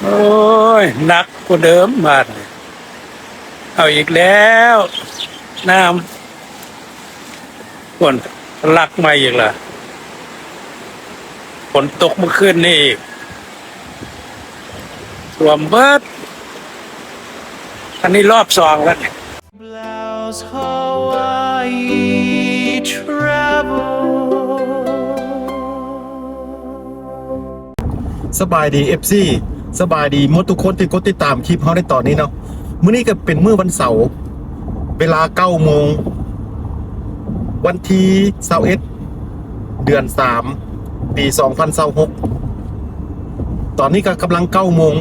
ໂອ້ຍ ໜັກກວ່າເດີມບາດນີ້ ເອົາອີກແລ້ວ ນ້ຳ ຝົນທະລັກມາອີກລະ ຝົນຕົກມື້ຄືນນີ້ອີກ ຖ້ວມເບິດ ອັນນີ້ລອບສອງແລ້ວນີ້. Blouse Hawaii travel. ສະບາຍດີ ເອັຟຊີ ສະບາຍດີໝົດທຸກຄົນທີ່ກົດຕິດຕາມຄລິບເຮົາໃນຕອນນີ້ເນາະ. ມື້ນີ້ກໍເປັນມື້ວັນເສົາ ເວລາເກົ້າໂມງ ວັນທີຊາວເອັດ ເດືອນສາມ ປີສອງພັນຊາວຫົກ ຕອນນີ້ກໍກຳລັງເກົ້າໂມງ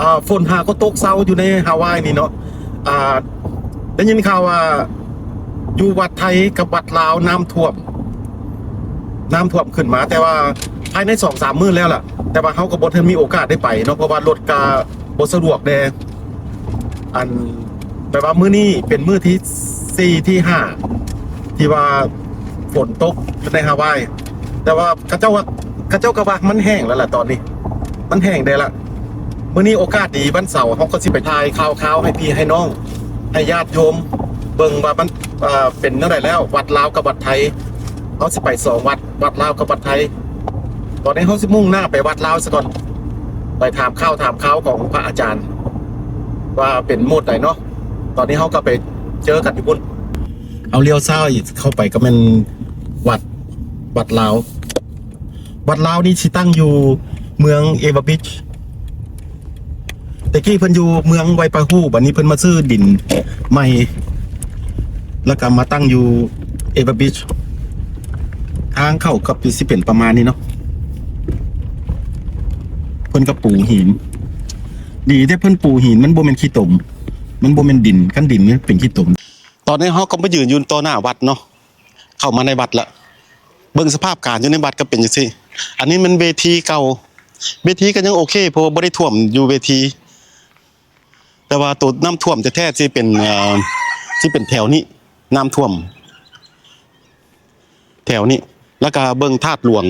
ອ່າ ຝົນຫາກໍຕົກເຊົາຢູ່ໃນຮາວາຍນີ້ເນາະ. ອ່າ ໄດ້ຍິນຂ່າວວ່າຢູ່ວັດໄທກັບວັດລາວນ້ຳຖ້ວມ ນ້ຳຖ້ວມຂຶ້ນມາ ແຕ່ວ່າພາຍໃນສອງສາມມື້ແລ້ວລະ ແຕ່ວ່າເຮົາກໍບໍ່ທັນມີໂອກາດໄດ້ໄປເນາະ ເພາະວ່າລົດກໍບໍ່ສະດວກແດ່. ອັນ ແບບວ່າມື້ນີ້ເປັນມື້ທີສີ່ ທີຫ້າ ທີ່ວ່າຝົນຕົກຢູ່ໃນຮາວາຍ ແຕ່ວ່າເຂົາເຈົ້າວ່າ ເຂົາເຈົ້າກໍວ່າມັນແຫ້ງແລ້ວລະ ຕອນນີ້ມັນແຫ້ງແດ່ລະ. ມື້ນີ້ໂອກາດດີ ວັນເສົາເຮົາກໍຊິໄປຖ່າຍຂ່າວຄາວໃຫ້ພີ່ໃຫ້ນ້ອງ ໃຫ້ຍາດໂຍມເບິ່ງວ່າມັນ ເອີ ເປັນແນວໃດແລ້ວ ວັດລາວກັບວັດໄທ. ເຮົາຊິໄປສອງວັດ ວັດລາວກັບວັດໄທ. ຕອນນີ້ເຮົາຊິມຸ່ງໜ້າໄປວັດລາວຊະກ່ອນ ໄປຖາມຂ່າວຖາມຄາວຂອງພະອາຈານ ວ່າເປັນໂໝດໃດເນາະ. ຕອນນີ້ເຮົາກໍໄປເຈີກັນຢູ່ພຸ້ນ. ເຮົາລ້ຽວຊ້າຍເຂົ້າໄປກໍແມ່ນວັດ ວັດລາວ. ວັດລາວນີ້ຊິຕັ້ງຢູ່ເມືອງເອວາບິດ. ແຕ່ກີ້ເພິ່ນຢູ່ເມືອງໄວປາຫູ ບັດນີ້ເພິ່ນມາຊື້ດິນໃໝ່ ແລ້ວກໍມາຕັ້ງຢູ່ເອວາບິດ. ທາງເຂົ້າກໍຊິເປັນປະມານນີ້ເນາະ ເພິ່ນກໍປູຫີນ. ດີແຕ່ເພິ່ນປູຫີນ ມັນບໍ່ແມ່ນຂີ້ຕົມ ມັນບໍ່ແມ່ນດິນ ຄັນດິນມັນເປັນຂີ້ຕົມ. ຕອນນີ້ເຮົາກໍມາຢືນຢູ່ຕໍ່ໜ້າວັດເນາະ ເຂົ້າມາໃນວັດລະ ເບິ່ງສະພາບການຢູ່ໃນວັດກໍເປັນຈັ່ງຊີ້. ອັນນີ້ມັນເວທີເກົ່າ ເວທີກໍຍັງໂອເຄ ເພາະວ່າບໍ່ໄດ້ຖ້ວມຢູ່ເວທີ ແຕ່ວ່າໂຕນ້ຳຖ້ວມແທ້ໆຊິເປັນ ເອີ ຊິເປັນແຖວນີ້ ນ້ຳຖ້ວມແຖວນີ້. ແລ້ວກໍເບິ່ງທາດຫຼວງ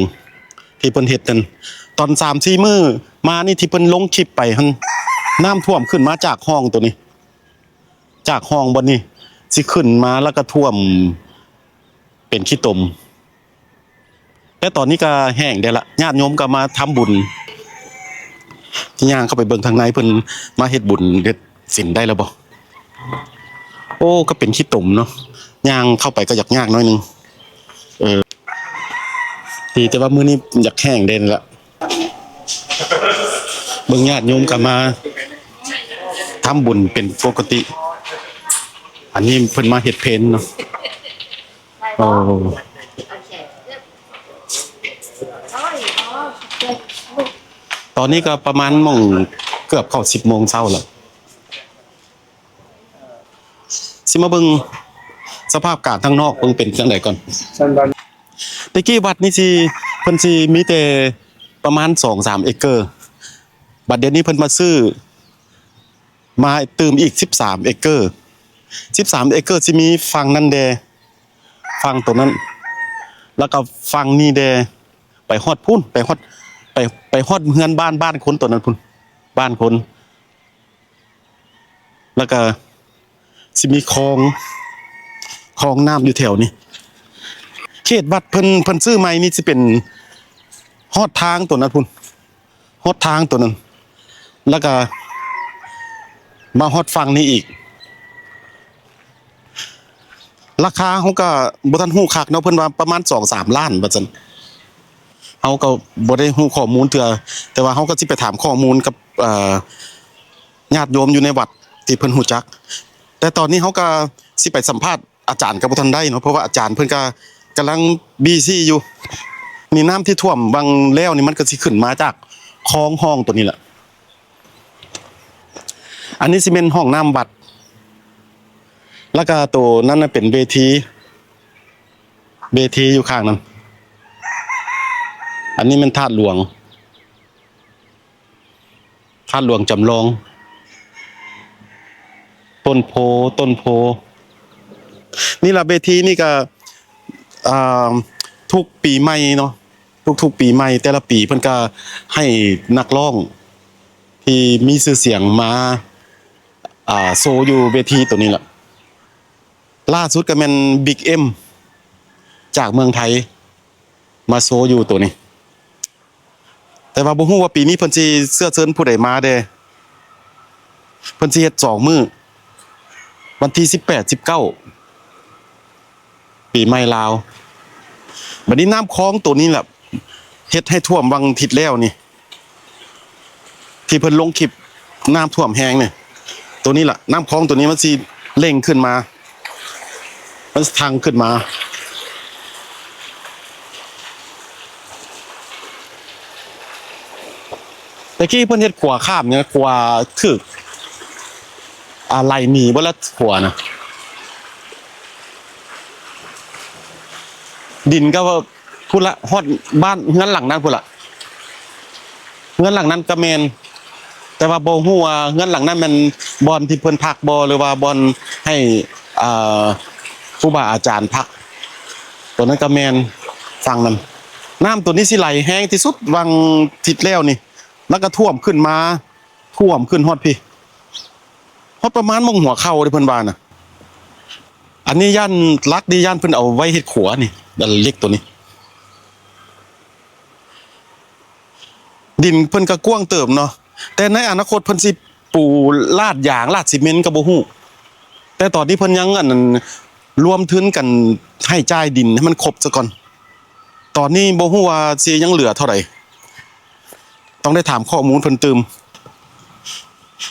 ທີ່ເພິ່ນເຮັດນັ້ນ ຕອນສາມສີ່ມື້ມານີ້ທີ່ເພິ່ນລົງຄລິບໄປຫັ້ນ ນ້ຳຖ້ວມຂຶ້ນມາຈາກຮ່ອງໂຕນີ້ ຈາກຮ່ອງບ່ອນນີ້ ຊິຂຶ້ນມາແລ້ວກໍຖ້ວມເປັນຂີ້ຕົມ. ແຕ່ຕອນນີ້ກໍແຫ້ງໄດ້ລະ ຍາດໂຍມກໍມາທຳບຸນ. ຍ່າງເຂົ້າໄປເບິ່ງທາງໃນ ເພິ່ນມາເຮັດບຸນເຮັດສິນໄດ້ແລ້ວບໍ່? ໂອ້ ກໍເປັນຂີ້ຕົມເນາະ ຍ່າງເຂົ້າໄປກໍຢາກຍາກໜ້ອຍໜຶ່ງ. ເອີ ດີແຕ່ວ່າມື້ນີ້ຢາກແຫ້ງແດ່ລະ. ເບິ່ງຍາດໂຍມກໍມາທຳບຸນເປັນປົກກະຕິ. ອັນນີ້ເພິ່ນມາເຮັດເພນເນາະ. ໂອ້ ຕອນນີ້ກໍປະມານໂມງ ເກືອບເຂົ້າສິບໂມງເຊົ້າແລ້ວ. ຊິມາເບິ່ງສະພາບການທາງນອກເບິ່ງເປັນຈັ່ງໃດກ່ອນ. ແຕ່ກີ້ວັດນີ້ຊິ ເພິ່ນຊິມີແຕ່ປະມານສອງສາມເອກເກີ ບັດດຽວນີ້ເພິ່ນມາຊື້ມາຕື່ມອີກສິບສາມເອກເກີ. ສິບສາມເອກເກີຊິມີຝັ່ງນັ້ນແດ່ ຝັ່ງໂຕນັ້ນ ແລ້ວກໍຝັ່ງນີ້ແດ່ ໄປຮອດພຸ້ນ ໄປຮອດ ໄປ ໄປຮອດເຮືອນບ້ານ ບ້ານຄົນໂຕນັ້ນພຸ້ນ ບ້ານຄົນ. ແລ້ວກະຊິມີຄອງ ຄອງນ້ຳຢູ່ແຖວນີ້. ເຂດວັດເພິ່ນ ເພິ່ນຊື້ໃໝ່ນີ້ຊິເປັນຮອດທາງໂຕນັ້ນພຸ້ນ ຮອດທາງໂຕນັ້ນ ແລ້ວກະມາຮອດຝັ່ງນີ້ອີກ. ລາຄາເຮົາກະບໍ່ທັນຮູ້ຄັກເນາະ ເພິ່ນວ່າປະມານສອງສາມລ້ານວ່າຊັ້ນ. ເຮົາກໍບໍ່ໄດ້ຮູ້ຂໍ້ມູນເທື່ອ ແຕ່ວ່າເຮົາກໍຊິໄປຖາມຂໍ້ມູນກັບ ເອີ ຍາດໂຍມຢູ່ໃນວັດທີ່ເພິ່ນຮູ້ຈັກ. ແຕ່ຕອນນີ້ເຮົາກໍຊິໄປສຳພາດອາຈານກໍບໍ່ທັນໄດ້ເນາະ ເພາະວ່າອາຈານເພິ່ນກໍກຳລັງບີຊີຢູ່. ນີ້ນ້ຳທີ່ຖ້ວມຫວ່າງແລ້ວນີ້ ມັນກໍຊິຂຶ້ນມາຈາກຄອງຮ່ອງໂຕນີ້ແຫຼະ. ອັນນີ້ຊິແມ່ນຫ້ອງນ້ຳວັດ ແລ້ວກະໂຕນັ້ນນະເປັນເວທີ ເວທີຢູ່ຂ້າງນັ້ນ. ອັນນີ້ແມ່ນທາດຫຼວງ ທາດຫຼວງຈຳລອງ ຕົ້ນໂພ ຕົ້ນໂພ. ນີ້ລະເວທີນີ້ກະ ອ່າ ທຸກປີໃໝ່ເນາະ ທຸກໆປີໃໝ່ແຕ່ລະປີເພິ່ນກະໃຫ້ນັກຮ້ອງ ທີ່ມີຊື່ສຽງມາ ອ່າ ໂຊຢູ່ເວທີໂຕນີ້ລະ. ລ່າສຸດກໍແມ່ນ Big M ຈາກເມືອງໄທ ມາໂຊຢູ່ໂຕນີ້. ແຕ່ວ່າບໍ່ຮູ້ວ່າປີນີ້ເພິ່ນຊິເຊື້ອເຊີນຜູ້ໃດມາແດ່. ເພິ່ນຊິເຮັດສອງມື້ ວັນທີສິບແປດ ສິບເກົ້າ ປີໃໝ່ລາວ. ບັດນີ້ນ້ຳຄອງໂຕນີ້ລະ ເຮັດໃຫ້ຖ້ວມວັງທິດແລ້ວນີ້ ທີ່ເພິ່ນລົງຄລິບນ້ຳຖ້ວມແຮງນີ້ ໂຕນີ້ລະ ນ້ຳຄອງໂຕນີ້ມັນຊິເລັ່ງຂຶ້ນມາ ມັນຊິທັ່ງຂຶ້ນມາ. ແຕ່ກີ້ເພິ່ນເຮັດຂົວຂ້າມນີ້ ຂົວຖືກ ອ່າ ໄຫຼໜີເບິດລະ ຂົວນະ. ດິນກໍພຸ້ນລະ ຮອດບ້ານເຮືອນຫຼັງນັ້ນພຸ້ນລະ ເຮືອນຫຼັງນັ້ນກໍແມ່ນ. ແຕ່ວ່າບໍ່ຮູ້ວ່າເຮືອນຫຼັງນັ້ນແມ່ນບ່ອນທີ່ເພິ່ນພັກບໍ່ ຫຼືວ່າບ່ອນໃຫ້ ເອີ ຄູບາອາຈານພັກ. ໂຕນັ້ນກໍແມ່ນ ຝັ່ງນັ້ນ. ນ້ຳໂຕນີ້ຊິໄຫຼແຮງທີ່ສຸດວັງທິດແລ້ວນີ້ ແລ້ວກໍຖ້ວມຂຶ້ນມາ ຖ້ວມຂຶ້ນຮອດພີ້ ຮອດປະມານໝ່ອງຫົວເຂົ່າເດ້ ເພິ່ນວ່ານະ. ອັນນີ້ຢ້ານຫຼັກນີ້ ຢ້ານເພິ່ນເອົາໄວ້ເຮັດຂົວນີ້ ອັນເຫຼັກໂຕນີ້. ດິນເພິ່ນກໍກວ້າງເຕີບເນາະ ແຕ່ໃນອະນາຄົດເພິ່ນຊິປູລາດຢາງ ລາດຊີເມັນກໍບໍ່ຮູ້. ແຕ່ຕອນນີ້ເພິ່ນຍັງ ອັນນັ້ນ ລວມທຶນກັນໃຫ້ຈ່າຍດິນໃຫ້ມັນຄົບຊະກ່ອນ. ຕອນນີ້ບໍ່ຮູ້ວ່າຊິຍັງເຫຼືອເທົ່າໃດ ຕ້ອງໄດ້ຖາມຂໍ້ມູນເພິ່ນຕື່ມ.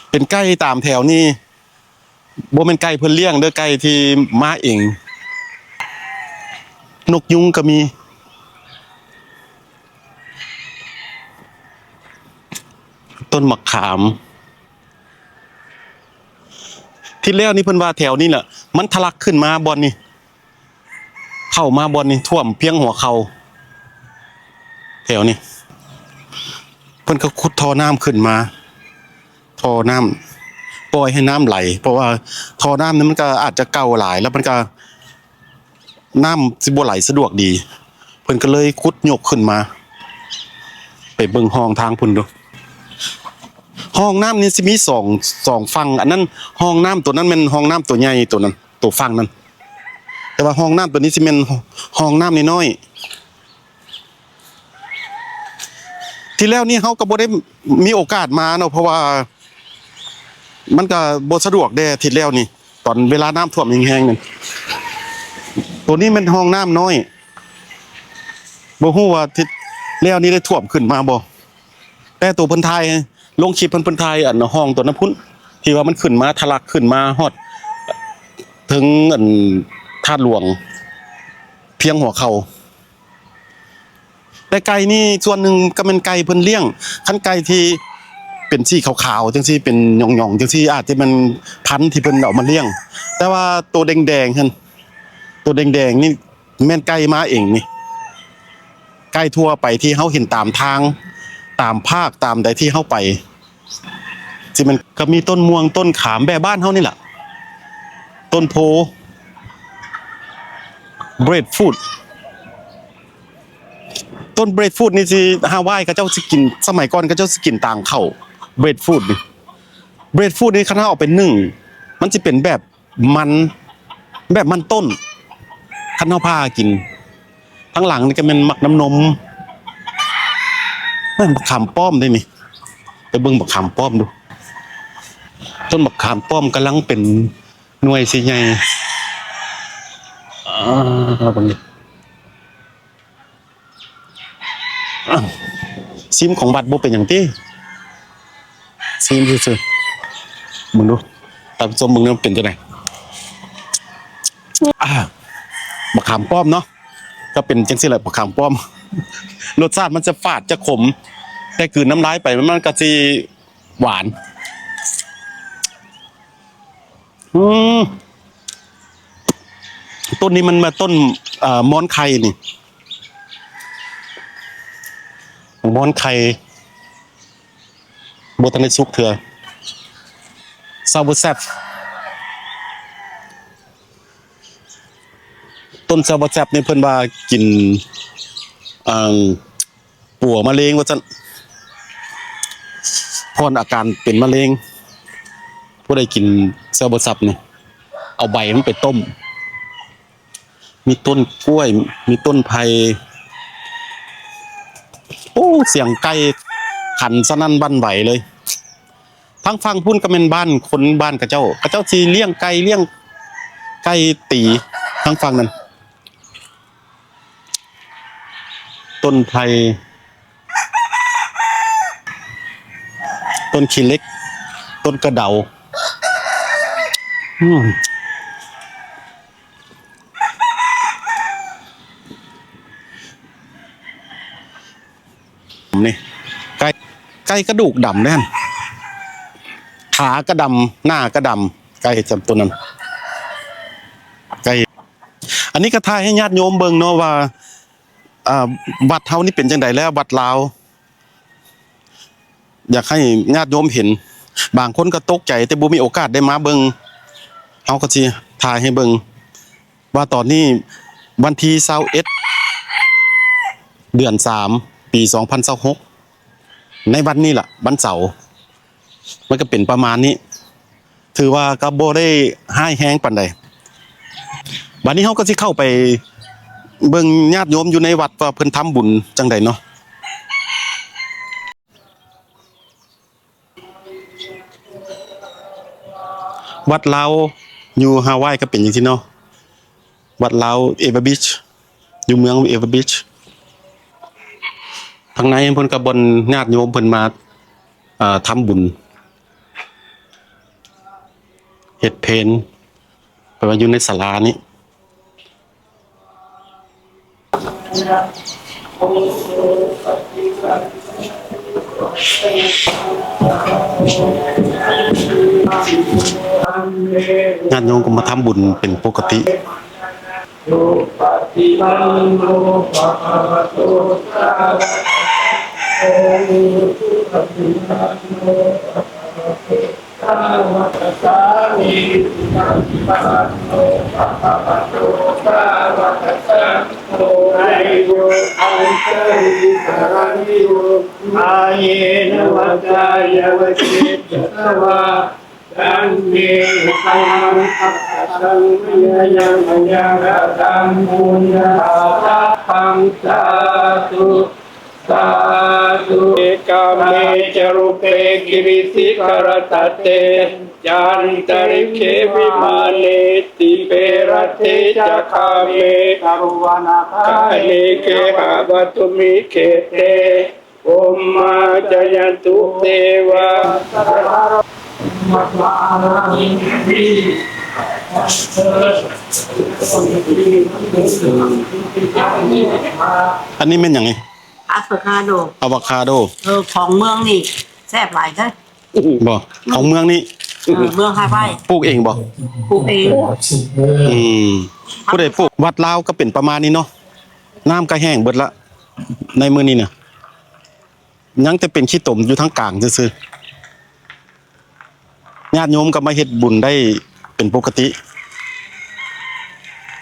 ເປັນໄກ່ຕາມແຖວນີ້ ບໍ່ແມ່ນໄກ່ເພິ່ນລ້ຽງເດີ້ ໄກ່ທີ່ມາເອງ. ນົກຍຸງກໍມີ ຕົ້ນໝາກຂາມ. ທິດແລ້ວນີ້ເພິ່ນວ່າແຖວນີ້ລະ ມັນທະລັກຂຶ້ນມາບ່ອນນີ້ ເຂົ້າມາບ່ອນນີ້ ຖ້ວມພຽງຫົວເຂົ່າແຖວນີ້. ເພິ່ນກໍຂຸດທໍ່ນ້ຳຂຶ້ນມາ ທໍ່ນ້ຳ ປ່ອຍໃຫ້ນ້ຳໄຫຼ ເພາະວ່າທໍ່ນ້ຳນີ້ມັນກໍອາດຈະເກົ່າຫຼາຍ ແລ້ວມັນກໍ ນ້ຳຊິບໍ່ໄຫຼສະດວກດີ ເພິ່ນກໍເລີຍຂຸດຍົກຂຶ້ນມາ. ໄປເບິ່ງຮ່ອງທາງພຸ້ນດູ ຮ່ອງນ້ຳນີ້ຊິມີສອງ ສອງຝັ່ງ. ອັນນັ້ນ ຮ່ອງນ້ຳໂຕນັ້ນແມ່ນຮ່ອງນ້ຳໂຕໃຫຍ່ໂຕນັ້ນ ໂຕຝັ່ງນັ້ນ ແຕ່ວ່າຮ່ອງນ້ຳໂຕນີ້ຊິແມ່ນຮ່ອງນ້ຳນ້ອຍໆ. ທີແລ້ວນີ້ເຮົາກໍບໍ່ໄດ້ມີໂອກາດມາເນາະ ເພາະວ່າມັນກໍບໍ່ສະດວກແດ່ ທີແລ້ວນີ້ ຕອນເວລານ້ຳຖ້ວມແຮງໆນັ້ນ. ໂຕນີ້ແມ່ນຮ່ອງນ້ຳນ້ອຍ ບໍ່ຮູ້ວ່າທີແລ້ວນີ້ໄດ້ຖ້ວມຂຶ້ນມາບໍ່ ແຕ່ໂຕເພິ່ນຖ່າຍ ລົງຄລິບເພິ່ນ ເພິ່ນຖ່າຍອັນຮ່ອງໂຕນັ້ນພຸ້ນ ທີ່ວ່າມັນຂຶ້ນມາ ທະລັກຂຶ້ນມາຮອດເຖິງອັນທາດຫຼວງ ພຽງຫົວເຂົ່າ. ແຕ່ໄກ່ນີ້ສ່ວນໜຶ່ງກໍແມ່ນໄກ່ເພິ່ນລ້ຽງ ຄັນໄກ່ທີ່ເປັນສີຂາວໆ ຈັ່ງຊີ້ ເປັນຫຍ້ອງໆ ຈັ່ງຊີ້ ອາດຈະແມ່ນພັນທີ່ເພິ່ນເອົາມາລ້ຽງ. ແຕ່ວ່າໂຕແດງໆຫັ້ນ ໂຕແດງໆນີ້ແມ່ນໄກ່ມາເອງນີ້ ໄກ່ທົ່ວໄປທີ່ເຮົາເຫັນຕາມທາງ ຕາມພາກຕາມໃດທີ່ເຮົາໄປ ຊິແມ່ນ ກໍມີຕົ້ນມ່ວງ ຕົ້ນຂາມ ແບບບ້ານເຮົານີ້ລະ ຕົ້ນໂພ breadfruit. ຕົ້ນ breadfruit ນີ້ຊິ ຮາວາຍເຂົາເຈົ້າຊິກິນ ສະໄໝກ່ອນເຂົາເຈົ້າຊິກິນຕາງເຂົ້າ breadfruit ນີ້. breadfruit ນີ້ຄັນເຮົາເອົາໄປໜຶ້ງ ມັນຊິເປັນແບບ ມັນ ແບບມັນຕົ້ນ ຄັນເຮົາຜ່າກິນ. ທາງຫຼັງນີ້ກໍແມ່ນໝາກນ້ຳນົມ ແມ່ນບັກຂາມປ້ອມເດ້ນີ້ ໄປເບິ່ງບັກຂາມປ້ອມດູ. ຕົ້ນບັກຂາມປ້ອມກຳລັງເປັນໜ່ວຍຊິໃຫຍ່ ອ່າ ເບິ່ງນີ້. ອ້າວ ຊີມຂອງວັດບໍ່ເປັນຫຍັງຕິ ຊີມຊື່ໆ ເບິ່ງດູ ທ່ານຜູ້ຊົມເບິ່ງດູເປັນຈັ່ງໃດ. ອ່າ ບັກຂາມປ້ອມເນາະ ກໍເປັນຈັ່ງຊີ້ແຫຼະ ບັກຂາມປ້ອມ ລົດຊາດມັນຈະຝາດຈະຂົມ ແຕ່ກືນນ້ຳລາຍໄປມັນກໍຊິຫວານ. ອືມ ຕົ້ນນີ້ມັນມາຕົ້ນ ເອີ ມ່ອນໄຂ່ນີ້ ມ່ອນໄຂ່ ບໍ່ທັນໄດ້ສຸກເທື່ອ ຊາວເວີແຊັບ ຕົ້ນຊາວເວີແຊັບນີ້ເພິ່ນວ່າກິນ ເອີ ປົວມະເຮັງວ່າຊັ້ນ ເພ ກ່ອນອາການເປັນມະເຮັງ. ຜູ້ໃດກິນເຊວບົວສັບນີ້ ເອົາໃບມັນໄປຕົ້ມ. ມີຕົ້ນກ້ວຍ ມີຕົ້ນໄຜ່. ໂອ້ ສຽງໄກ່ຂັນສະໜັ່ນຫວັ່ນໄຫວເລີຍ. ທາງຝັ່ງພຸ້ນກໍແມ່ນບ້ານ ຄົນບ້ານເຂົາເຈົ້າ ເຂົາເຈົ້າຊິລ້ຽງໄກ່ ລ້ຽງໄກ່ຕີ ທາງຝັ່ງນັ້ນ. ຕົ້ນໄຜ່ ຕົ້ນຂີ້ເຫຼັກ ຕົ້ນກະເດົາ. ອືມ ນີ້ ໄກ່ ໄກ່ກະດູກດຳເດ້ຫັ້ນ ຂາກະດຳ ໜ້າກະດຳ. ໄກ່ຈຳຕົວນັ້ນ ໄກ່ ອັນນີ້ກໍຖ່າຍໃຫ້ຍາດໂຍມເບິ່ງເນາະວ່າ ອ່າ ວັດເຮົານີ້ເປັນຈັ່ງໃດແລ້ວ ວັດລາວ. ຢາກໃຫ້ຍາດໂຍມເຫັນ ບາງຄົນກໍຕົກໃຈ ແຕ່ບໍ່ມີໂອກາດໄດ້ມາເບິ່ງ. ເຮົາກໍຊິຖ່າຍໃຫ້ເບິ່ງວ່າຕອນນີ້ວັນທີຊາວເອັດ ເດືອນສາມ ປີສອງພັນຊາວຫົກ ໃນວັນນີ້ລະ ວັນເສົາ ມັນກໍເປັນປະມານນີ້ ຖືວ່າກໍບໍ່ໄດ້ຮ້າຍແຮງປານໃດ. ບາດນີ້ເຮົາກໍຊິເຂົ້າໄປເບິ່ງຍາດໂຍມຢູ່ໃນວັດວ່າເພິ່ນທຳບຸນຈັ່ງໃດເນາະ. ວັດລາວຢູ່ຮາວາຍກໍເປັນຈັ່ງຊີ້ເນາະ. ວັດລາວເອເວີບີດ ຢູ່ເມືອງເອເວີບີດ ທາງໃນເພິ່ນກໍບ່ອນຍາດໂຍມເພິ່ນມາ ເອີ ທຳບຸນ ເຮັດເພນ ເພິ່ນວ່າຢູ່ໃນສາລານີ້. ຍາດໂຍມກໍມາທຳບຸນເປັນປົກກະຕິ. ສຸປະຕິປັນໂນ ພະຄະວະໂຕ ສາວະກະສັງໂຄ ສຸປະຕິປັນໂນ ພະຄະວະໂຕ ສາວະກະສາມີ ສຸປະຕິປັນໂນ ພະຄະວະໂຕ ສາວະກະສັງໂຄ ໄອໂຍ ອັນເຊີນວິສາລະໂຍ ກາເຍນະ ວາຈາຍາ ວະເຈຕະສະວາ ສັງເກ ສະມັງ ສະກະສັງ ມະຍາຍັງ ມະຍາກະຕັງ ປຸນຍະທາ ສັບພັງ ສາທຸ ສາທຸ ເອກາເມ ຈະຣູເປ ກິຣິສິຂະລະຕະເຕ ຈັນຕະລິເກ ວິມາເນ ດີເປ ລັດເທ ຈະຄາເມ ກະລຸວະນະຄາເນ ເກຫະວັດຖຸມິ ເຂເຕ ໂອມມາຈະຍັນຕຸ ເທວາ. ອັນນີ້ແມ່ນຫຍັງນີ້? ອາໂວຄາໂດ. ອາໂວຄາໂດ. ເອີ ຂອງເມືອງນີ້ແຊບຫຼາຍເດີ. ບໍ່ ຂອງເມືອງນີ້. ເອີ ເມືອງຮາວາຍ. ປູກເອງບໍ່? ປູກເອງ. ອືມ ຜູ້ໃດປູກ? ວັດລາວກໍເປັນປະມານນີ້ເນາະ. ນ້ຳກໍແຫ້ງເບິດລະ ໃນມື້ນີ້ນະ ຍັງແຕ່ເປັນຂີ້ຕົມຢູ່ທາງກາງຊື່ໆ. ຍາດໂຍມກໍມາເຮັດບຸນໄດ້ເປັນປົກກະຕິ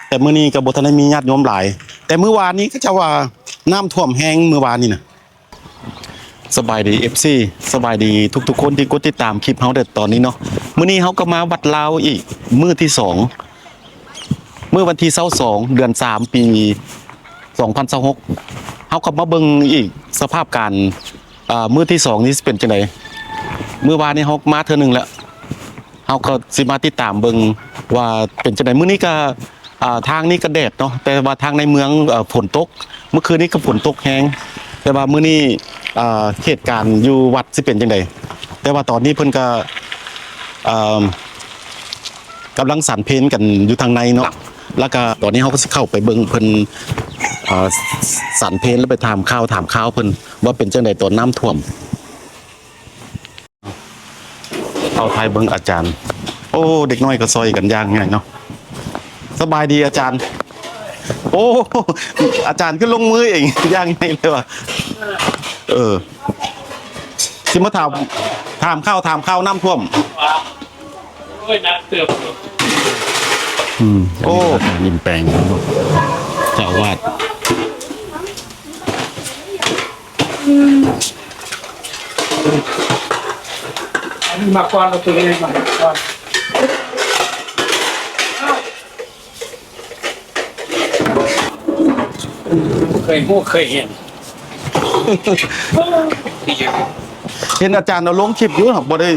ແຕ່ມື້ນີ້ກໍບໍ່ທັນໄດ້ມີຍາດໂຍມຫຼາຍ. ແຕ່ມື້ວານນີ້ເຂົາເຈົ້າວ່ານ້ຳຖ້ວມແຮງ ມື້ວານນີ້ນະ. ສະບາຍດີ ເອັຟຊີ ສະບາຍດີທຸກໆຄົນທີ່ກົດຕິດຕາມຄລິບເຮົາໃນຕອນນີ້ເນາະ. ມື້ນີ້ເຮົາກໍມາວັດລາວອີກມື້ທີສອງ ມື້ວັນທີຊາວສອງ ເດືອນສາມ ປີສອງພັນຊາວຫົກ ເຮົາກໍມາເບິ່ງອີກສະພາບການ ເອີ ມື້ທີສອງນີ້ຊິເປັນຈັ່ງໃດ. ມື້ວານນີ້ເຮົາມາເທື່ອໜຶ່ງແລ້ວ ເຮົາກໍຊິມາຕິດຕາມເບິ່ງວ່າເປັນຈັ່ງໃດ. ມື້ນີ້ກໍ ອ່າ ທາງນີ້ກໍແດດເນາະ ແຕ່ວ່າທາງໃນເມືອງ ເອີ ຝົນຕົກ ມື້ຄືນນີ້ກໍຝົນຕົກແຮງ ແຕ່ວ່າມື້ນີ້ ອ່າ ເຫດການຢູ່ວັດຊິເປັນຈັ່ງໃດ. ແຕ່ວ່າຕອນນີ້ເພິ່ນກໍ ອ່າ ກຳລັງສັນເພນກັນຢູ່ທາງໃນເນາະ ແລ້ວກໍຕອນນີ້ເຮົາກໍຊິເຂົ້າໄປເບິ່ງເພິ່ນ ອ່າ ສັນເພນ ແລ້ວໄປຖາມຂ່າວ ຖາມຂ່າວເພິ່ນວ່າເປັນຈັ່ງໃດຕອນນ້ຳຖ້ວມ. ເຂົ້າຖ່າຍເບິ່ງອາຈານ. ໂອ້ ເດັກນ້ອຍກໍຊ່ອຍກັນຢ່າງໃຫຍ່ເນາະ. ສະບາຍດີອາຈານ. ໂອ້ ອາຈານຄືລົງມືເອງຢ່າງໃຫຍ່ເລີຍວ່າ. ເອີ ຊິມາຖາມ ຖາມຂ່າວ ຖາມຂ່າວນ້ຳຖ້ວມ. ໂອ້ຍ ໜັກເຕີບ. ອືມ ໂອ້ ອັນນີ້ອາຈານອິນແປງ ເຈົ້າອາວາດ. ອືມ. ມາກ່ອນ ເອົາໂຕນີ້ມາກ່ອນ. ເຄີຍຮູ້ເຄີຍເຫັນ ເຫັນອາຈານເອົາລົງຄລິບຢູ່ ບໍ່ໄດ້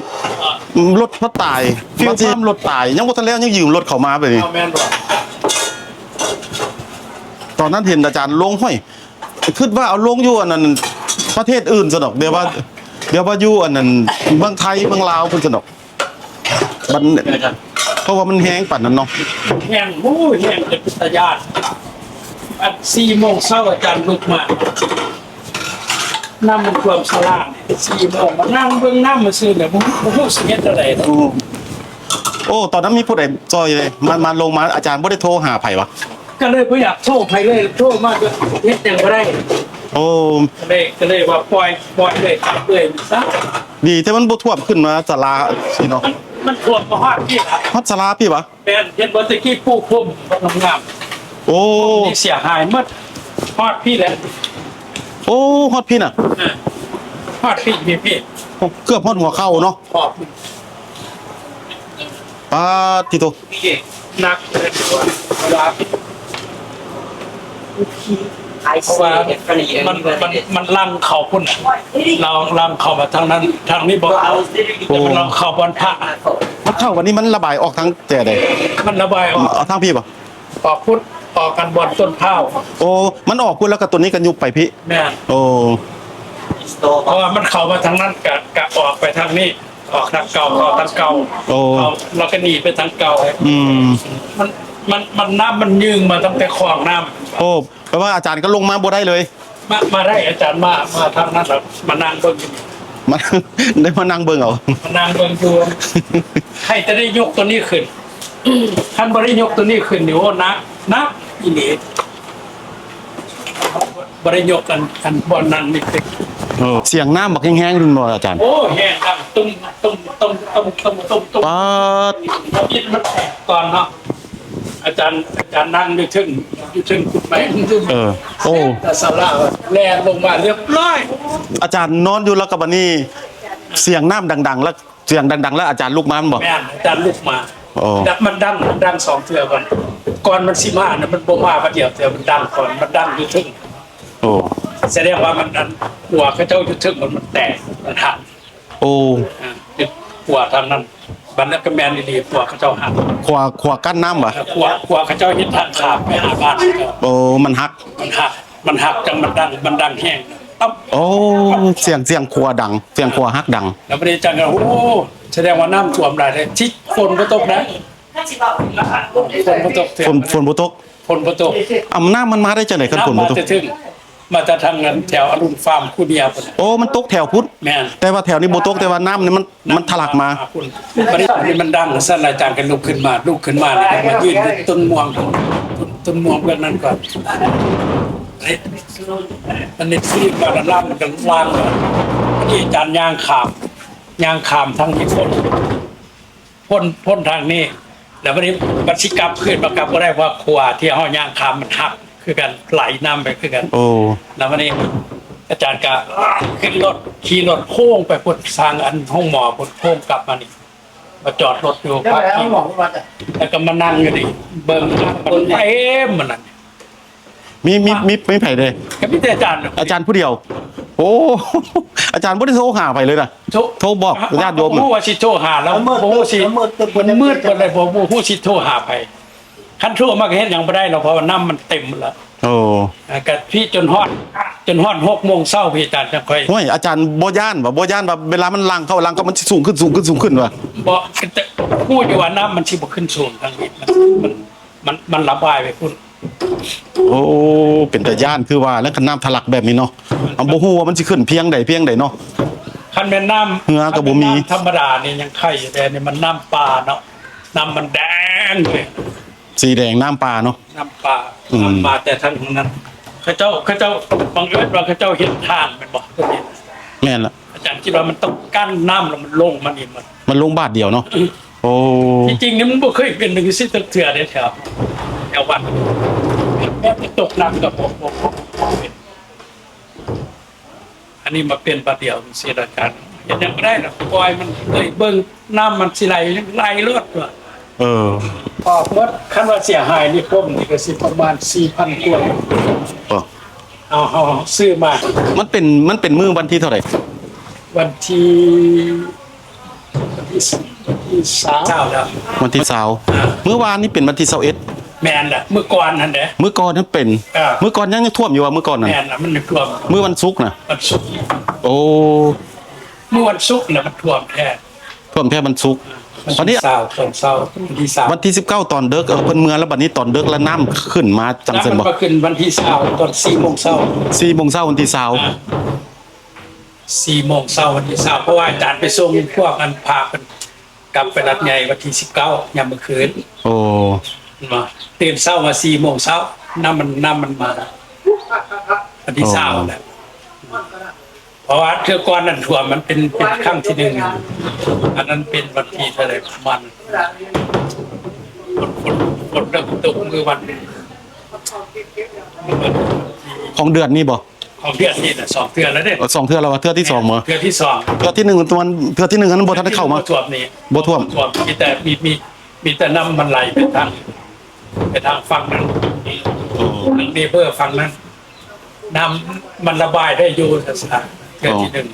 ລົດພັດຕາຍ ຟິວພາມລົດຕາຍ ຍັງບໍ່ທັນແລ້ວ ຍັງຢືມລົດເຂົາມາບາດນີ້. ແມ່ນບໍ່? ຕອນນັ້ນເຫັນອາຈານລົງ ຫ້ວຍ ຄິດວ່າເອົາລົງຢູ່ອັນນັ້ນ ປະເທດອື່ນຊັ້ນດອກ ແບບວ່າ ແບບວ່າຢູ່ອັນນັ້ນ ເມືອງໄທ ເມືອງລາວພຸ້ນຊັ້ນດອກ. ມັນ ເອີ ເພາະວ່າມັນແຮງປານນັ້ນເນາະ. ແຮງ ໂອ້ຍ ແຮງຈົນເປັນຕາຢ້ານ. ອັນສີ່ໂມງເຊົ້າອາຈານລຸກມາ ນ້ຳມັນຖ້ວມສາລານີ້ ສີ່ໂມງມານັ່ງເບິ່ງນ້ຳຊື່ໆ ແລ້ວບໍ່ ບໍ່ຮູ້ຊິເຮັດແນວໃດເນາະ. ໂອ້ ໂອ້ ຕອນນັ້ນມີຜູ້ໃດຊ່ອຍເລີຍ ມາ ມາລົງມາ ອາຈານບໍ່ໄດ້ໂທຫາໃຜຫວາ? ກໍເລີຍບໍ່ຢາກໂທໃຜເລີຍ ໂທມາກໍເຮັດຫຍັງບໍ່ໄດ້. ໂອ້ ກໍເລີຍ ກໍເລີຍວ່າປ່ອຍ ປ່ອຍເລີຍ ຕັດເລີຍຊະ. ດີແຕ່ມັນບໍ່ຖ້ວມຂຶ້ນມາສາລາຊີ້ເນາະ. ມັນ ມັນຖ້ວມມາຮອດພີ້ລະ ຮອດສາລາພີ້ຫວາ? ແມ່ນ ເຫັນບໍ່ ແຕ່ກີ້ປູພົມງາມໆ. ໂອ້ ນີ້ເສຍຫາຍໝົດ ຮອດພີ້ແຫຼະ. ໂອ້ ຮອດພີ້ນະ. ເອີ ຮອດພີ້ ພີ້ ພີ້ ເກືອບຮອດຫົວເຂົ່າເນາະ. ຮອດ ປາດຕິໂຕ ໜັກເລີຍ. ເພາະວ່າມັນ ມັນ ມັນຫຼັ່ງເຂົ້າພຸ້ນນະ ຫຼັ່ງ ຫຼັ່ງເຂົ້າມາທາງນັ້ນ ທາງນີ້ບໍ່ເອົາ ແຕ່ມັນຫຼັ່ງເຂົ້າບ່ອນພະ. ມັນເຂົ້າບັດນີ້ ມັນລະບາຍອອກທາງແຈໃດ? ມັນລະບາຍອອກ ເອົາທາງພີ້ບໍ່? ອອກພຸ້ນ ອອກກັນບ່ອນຕົ້ນພ້າວ. ໂອ້ ມັນອອກພຸ້ນ ແລ້ວກໍຕົວນີ້ກໍຍຸບໄປພີ້. ແມ່ນ. ໂອ້ ເພາະວ່າມັນເຂົ້າມາທາງນັ້ນ ກະ ກະອອກໄປທາງນີ້ ອອກທາງເກົ່າ ເຂົ້າທາງເກົ່າ. ໂອ້ ເຂົ້າ ແລ້ວກໍໜີໄປທາງເກົ່າ. ອືມ ມັນ ມັນ ມັນ ນ້ຳມັນຍື່ງມາຕັ້ງແຕ່ຂອງນ້ຳ. ໂອ້ ແປວ່າອາຈານກໍລົງມາບໍ່ໄດ້ເລີຍ. ມາ ມາໄດ້ ອາຈານມາ ມາທາງນັ້ນລະ ມານັ່ງເບິ່ງຢູ່ ມາ ໄດ້ມານັ່ງເບິ່ງເອົາ ມານັ່ງເບິ່ງຢູ່. ໃຫ້ແຕ່ໄດ້ຍົກຕົວນີ້ຂຶ້ນ ຄັນບໍ່ໄດ້ຍົກຕົວນີ້ຂຶ້ນນີ້ ໂອ້ ໜັກ ໜັກອີ່ຫຼີ. ບໍ່ໄດ້ຍົກອັນ ອັນບ່ອນນັ້ນນີ້ຂຶ້ນ. ໂອ້ ສຽງນ້ຳບັກແຮງໆ ແມ່ນບໍ່ອາຈານ? ໂອ້ ແຮງດັງ ຕຸ້ມ ຕຸ້ມ ຕຸ້ມ ຕຸ້ມ ຕຸ້ມ ຕຸ້ມ ຕຸ້ມ. ປາດ ດິນມັນແຕກກ່ອນເນາະ. ອາຈານ ອາຈານນັ່ງຢູ່ເທິງ ຢູ່ເທິງກຸດໄມ້. ເອີ ໂອ້ ແຕ່ສາລາແລ່ນລົງມາລຽບຮ້ອຍ. ອາຈານນອນຢູ່ ແລ້ວກໍບັດນີ້ສຽງນ້ຳດັງໆ ແລ້ວສຽງດັງໆ ແລ້ວອາຈານລຸກມາແມ່ນບໍ່? ແມ່ນ ອາຈານລຸກມາ. ໂອ້ ແລ້ວມັນດັງ ມັນດັງສອງເທື່ອກ່ອນ ກ່ອນມັນຊິມານະ ມັນບໍ່ມາບາດດຽວເທື່ອ ມັນດັງກ່ອນ ມັນດັງຢູ່ເທິງ. ໂອ້ ສະແດງວ່າມັນ ອັນ ຂົວເຂົາເຈົ້າຢູ່ເທິງ ມັນ ມັນແຕກ ມັນຫັກ. ໂອ້ ອ່າ ເປັນຂົວທາງນັ້ນ ບັດນັ້ນກໍແມ່ນອີ່ຫຼີ ຂົວເຂົາເຈົ້າຫັກ. ຂົວ ຂົວກັ້ນນ້ຳຫວາ? ເອີ ຂົວ ຂົວເຂົາເຈົ້າເຮັດທາງຂ້າມໄປຫາບ້ານເຂົາເຈົ້າ. ໂອ້ ມັນຫັກ ມັນຫັກ ມັນຫັກ ຈັ່ງມັນດັງ ມັນດັງແຮງ. ໂອ້ ສຽງ ສຽງຂົວດັງ ສຽງຂົວຫັກດັງ. ແລ້ວບັດນີ້ຈັງ ໂອ້ ສະແດງວ່ານ້ຳຖ້ວມຫຼາຍເດ້ ທີ່ຝົນບໍ່ຕົກນະ ຝົນບໍ່ຕົກ ຝົນ ຝົນບໍ່ຕົກ. ຝົນບໍ່ຕົກ. ເອົ້າ ນ້ຳມັນມາໄດ້ຈັ່ງໃດຄັນຝົນບໍ່ຕົກ? ນ້ຳມາແຕ່ເທິງ ມາແຕ່ທາງນັ້ນ ແຖວອະລຸນຟາມ ຄູເນຍພຸ້ນ. ໂອ້ ມັນຕົກແຖວພຸ້ນ. ແມ່ນ. ແຕ່ວ່າແຖວນີ້ບໍ່ຕົກ ແຕ່ວ່ານ້ຳນີ້ມັນ ນ້ຳ ມັນທະລັກມາ ມາພຸ້ນ. ບັດນີ້ມັນດັງຊັ້ນ ອາຈານກໍລຸກຂຶ້ນມາ ລຸກຂຶ້ນມານີ້ ມາຢືນຢູ່ຕົ້ນມ່ວງ ຕົ້ນ ຕົ້ນມ່ວງເບື້ອງນັ້ນກ່ອນ. ອັນນີ້ ອັນນີ້ທີ່ວ່ານ້ຳມັນກໍລາງມາ. ບັດນີ້ອາຈານຍ່າງຂ້າມ ຍ່າງຂ້າມທາງນີ້ພຸ້ນ ພົ້ນ ພົ້ນທາງນີ້ ແລ້ວບັດນີ້ມັນຊິກັບຄືນມາ ກັບບໍ່ໄດ້ ເພາະວ່າຂົວທີ່ເຮົາຍ່າງຂ້າມມັນຫັກຄືກັນ ໄຫຼນ້ຳໄປຄືກັນ. ໂອ້ ແລ້ວບັດນີ້ອາຈານກໍຂຶ້ນລົດ ຂີ່ລົດໂຄ້ງໄປພຸ້ນ ທາງອັນໂຮງໝໍພຸ້ນ ໂຄ້ງກັບມານີ້ ມາຈອດລົດຢູ່ພາກກິນ ແລ້ວກໍມານັ່ງຢູ່ນີ້ ເບິ່ງນ້ຳມັນເຕັມມັນນັ້ນ. ມີ ມີ ມີ ມີໃຜເດ້? ກໍມີແຕ່ອາຈານ ອາຈານຜູ້ດຽວ. ໂອ້ ອາຈານບໍ່ໄດ້ໂທຫາໃຜເລີຍນະ? ໂທ ໂທບອກຍາດໂຍມ. ບໍ່ຮູ້ວ່າຊິໂທຫາແລ້ວ ບໍ່ຮູ້ຊິ ມັນມືດໝົດເລີຍ ບໍ່ຮູ້ຊິໂທຫາໃຜ. ຄັນໂທມາກໍເຮັດຫຍັງບໍ່ໄດ້ແລ້ວ ເພາະວ່ານ້ຳມັນເຕັມແລ້ວ. ໂອ້ ອ່າ ກໍພີ້ຈົນຮອດ ຈົນຮອດຫົກໂມງເຊົ້າພີ້ ອາຈານຈັ່ງຄ່ອຍ. ໂອ້ຍ ອາຈານບໍ່ຢ້ານຫວາ? ບໍ່ຢ້ານວ່າເວລາມັນຫຼັ່ງເຂົ້າ ຫຼັ່ງເຂົ້າ ມັນຊິສູງຂຶ້ນ ສູງຂຶ້ນ ສູງຂຶ້ນຫວາ? ບໍ່ ຮູ້ຢູ່ວ່ານ້ຳມັນຊິບໍ່ຂຶ້ນສູງທາງນີ້ ມັນ ມັນ ມັນ ມັນລະບາຍໄປພຸ້ນ. ໂອ້ ເປັນຕາຢ້ານຄືວ່າແລ້ວ ຄັນນ້ຳທະລັກແບບນີ້ເນາະ ເຮົາບໍ່ຮູ້ວ່າມັນຊິຂຶ້ນພຽງໃດພຽງໃດເນາະ. ຄັນແມ່ນນ້ຳ ເຮືອກໍບໍ່ມີ ຄັນແມ່ນນ້ຳທຳມະດານີ້ຍັງໄຄຢູ່ ແຕ່ນີ້ມັນນ້ຳປ່າເນາະ ນ້ຳມັນແດງເລີຍ ສີແດງ ນ້ຳປ່າເນາະ ນ້ຳປ່າ. ອືມ ນ້ຳມາແຕ່ທາງນັ້ນ ເຂົາເຈົ້າ ເຂົາເຈົ້າ ບັງເອີນວ່າເຂົາເຈົ້າເຮັດທາງແມ່ນບໍ່? ແມ່ນລະ. ອາຈານຄິດວ່າມັນຕ້ອງກັ້ນນ້ຳ ແລ້ວມັນລົງມານີ້ໝົດ ມັນລົງບາດດຽວເນາະ. ອືມ ໂອ້ ທີ່ຈິງນີ້ມັນບໍ່ເຄີຍເປັນຈັ່ງຊີ້ຈັກເທື່ອເດ້ ແຖວ ແຖວວັດ ແມ່ນແຕ່ຕົກໜັກກໍບໍ່ ບໍ່ ບໍ່ເປັນ. ອັນນີ້ມາເປັນບາດດຽວຈັ່ງຊີ້ລະ ອາຈານ ເຮັດຫຍັງບໍ່ໄດ້ດອກ ປ່ອຍມັນເລີຍເບິ່ງ ນ້ຳມັນຊິໄຫຼ ໄຫຼໂລດວ່າ. ເອີ ອອກໝົດ ຄັນວ່າເສຍຫາຍນິຄົມນີ້ກໍຊິປະມານສີ່ພັນກວ່າ. ເອົາ ເຮົາ ເຮົາຊື້ມາ ມັນເປັນ ມັນເປັນມື້ວັນທີເທົ່າໃດ? ວັນທີ ວັນທີ ວັນທີຊາວແລ້ວ ວັນທີຊາວ. ມື້ວານນີ້ເປັນວັນທີຊາວເອັດ. ແມ່ນລະ ມື້ກ່ອນຫັ້ນເດ້ ມື້ກ່ອນນັ້ນເປັນ ເອີ ມື້ກ່ອນຍັງ ຍັງຖ້ວມຢູ່ວ່າມື້ກ່ອນນັ້ນ? ແມ່ນລະ ມັນຖ້ວມ ມື້ວັນສຸກນະ ວັນສຸກ. ໂອ້ ມື້ວັນສຸກນະ ມັນຖ້ວມແທ້ ຖ້ວມແທ້ວັນສຸກ. ວັນທີຊາວ ຕອນເຊົ້າ ວັນທີຊາວ ວັນທີສິບເກົ້າຕອນເດິກ ເອີ ເພິ່ນເມືອແລ້ວ ບັດນີ້ຕອນເດິກແລ້ວນ້ຳຂຶ້ນມາຈັ່ງຊັ້ນບໍ່? ນ້ຳມັນມາຂຶ້ນວັນທີຊາວຕອນສີ່ໂມງເຊົ້າ ສີ່ໂມງເຊົ້າວັນທີຊາວ ອ່າ ສີ່ໂມງເຊົ້າວັນທີຊາວ ເພາະວ່າອາຈານໄປສົ່ງພວກອັນພາເພິ່ນ ກັບໄປລັດໃຫຍ່ວັນທີສິບເກົ້າ ຍາມມື້ຄືນ. ໂອ້ ເຫັນບໍ່? ຕື່ນເຊົ້າມາສີ່ໂມງເຊົ້າ ນ້ຳມັນ ນ້ຳມັນມາ ວັນທີຊາວແຫຼະ. ເພາະວ່າເທື່ອກ່ອນນັ້ນຖ້ວມ ມັນເປັນ ເປັນຄັ້ງທີໜຶ່ງ ອັນນັ້ນເປັນວັນທີເທົ່າໃດ ປະມານ ຝົນ ຝົນ ຝົນເລີ່ມຕົກມື້ວັນ ຂອງເດືອນນີ້ບໍ່? ຂອງເດືອນນີ້ນະ ສອງເທື່ອແລ້ວເດ້. ເອີ ສອງເທື່ອແລ້ວວ່າ ເທື່ອທີສອງບໍ່? ເທື່ອທີສອງ ເທື່ອທີໜຶ່ງ ຕອນ ເທື່ອບໍ່ ເທື່ອທີໜຶ່ງນັ້ນບໍ່ທັນໄດ້ເຂົ້າມາ ບໍ່ຖ້ວມນີ້ ບໍ່ຖ້ວມ ບໍ່ຖ້ວມ ມີແຕ່ ມີ ມີ ມີແຕ່ນ້ຳມັນໄຫຼໄປທາງ ໄປທາງຝັ່ງນັ້ນ ເອີ ທາງເນເບີຝັ່ງນັ້ນ ນ້ຳມັນລະບາຍໄດ້ຢູ່ ເທື່ອທີໜຶ່ງ.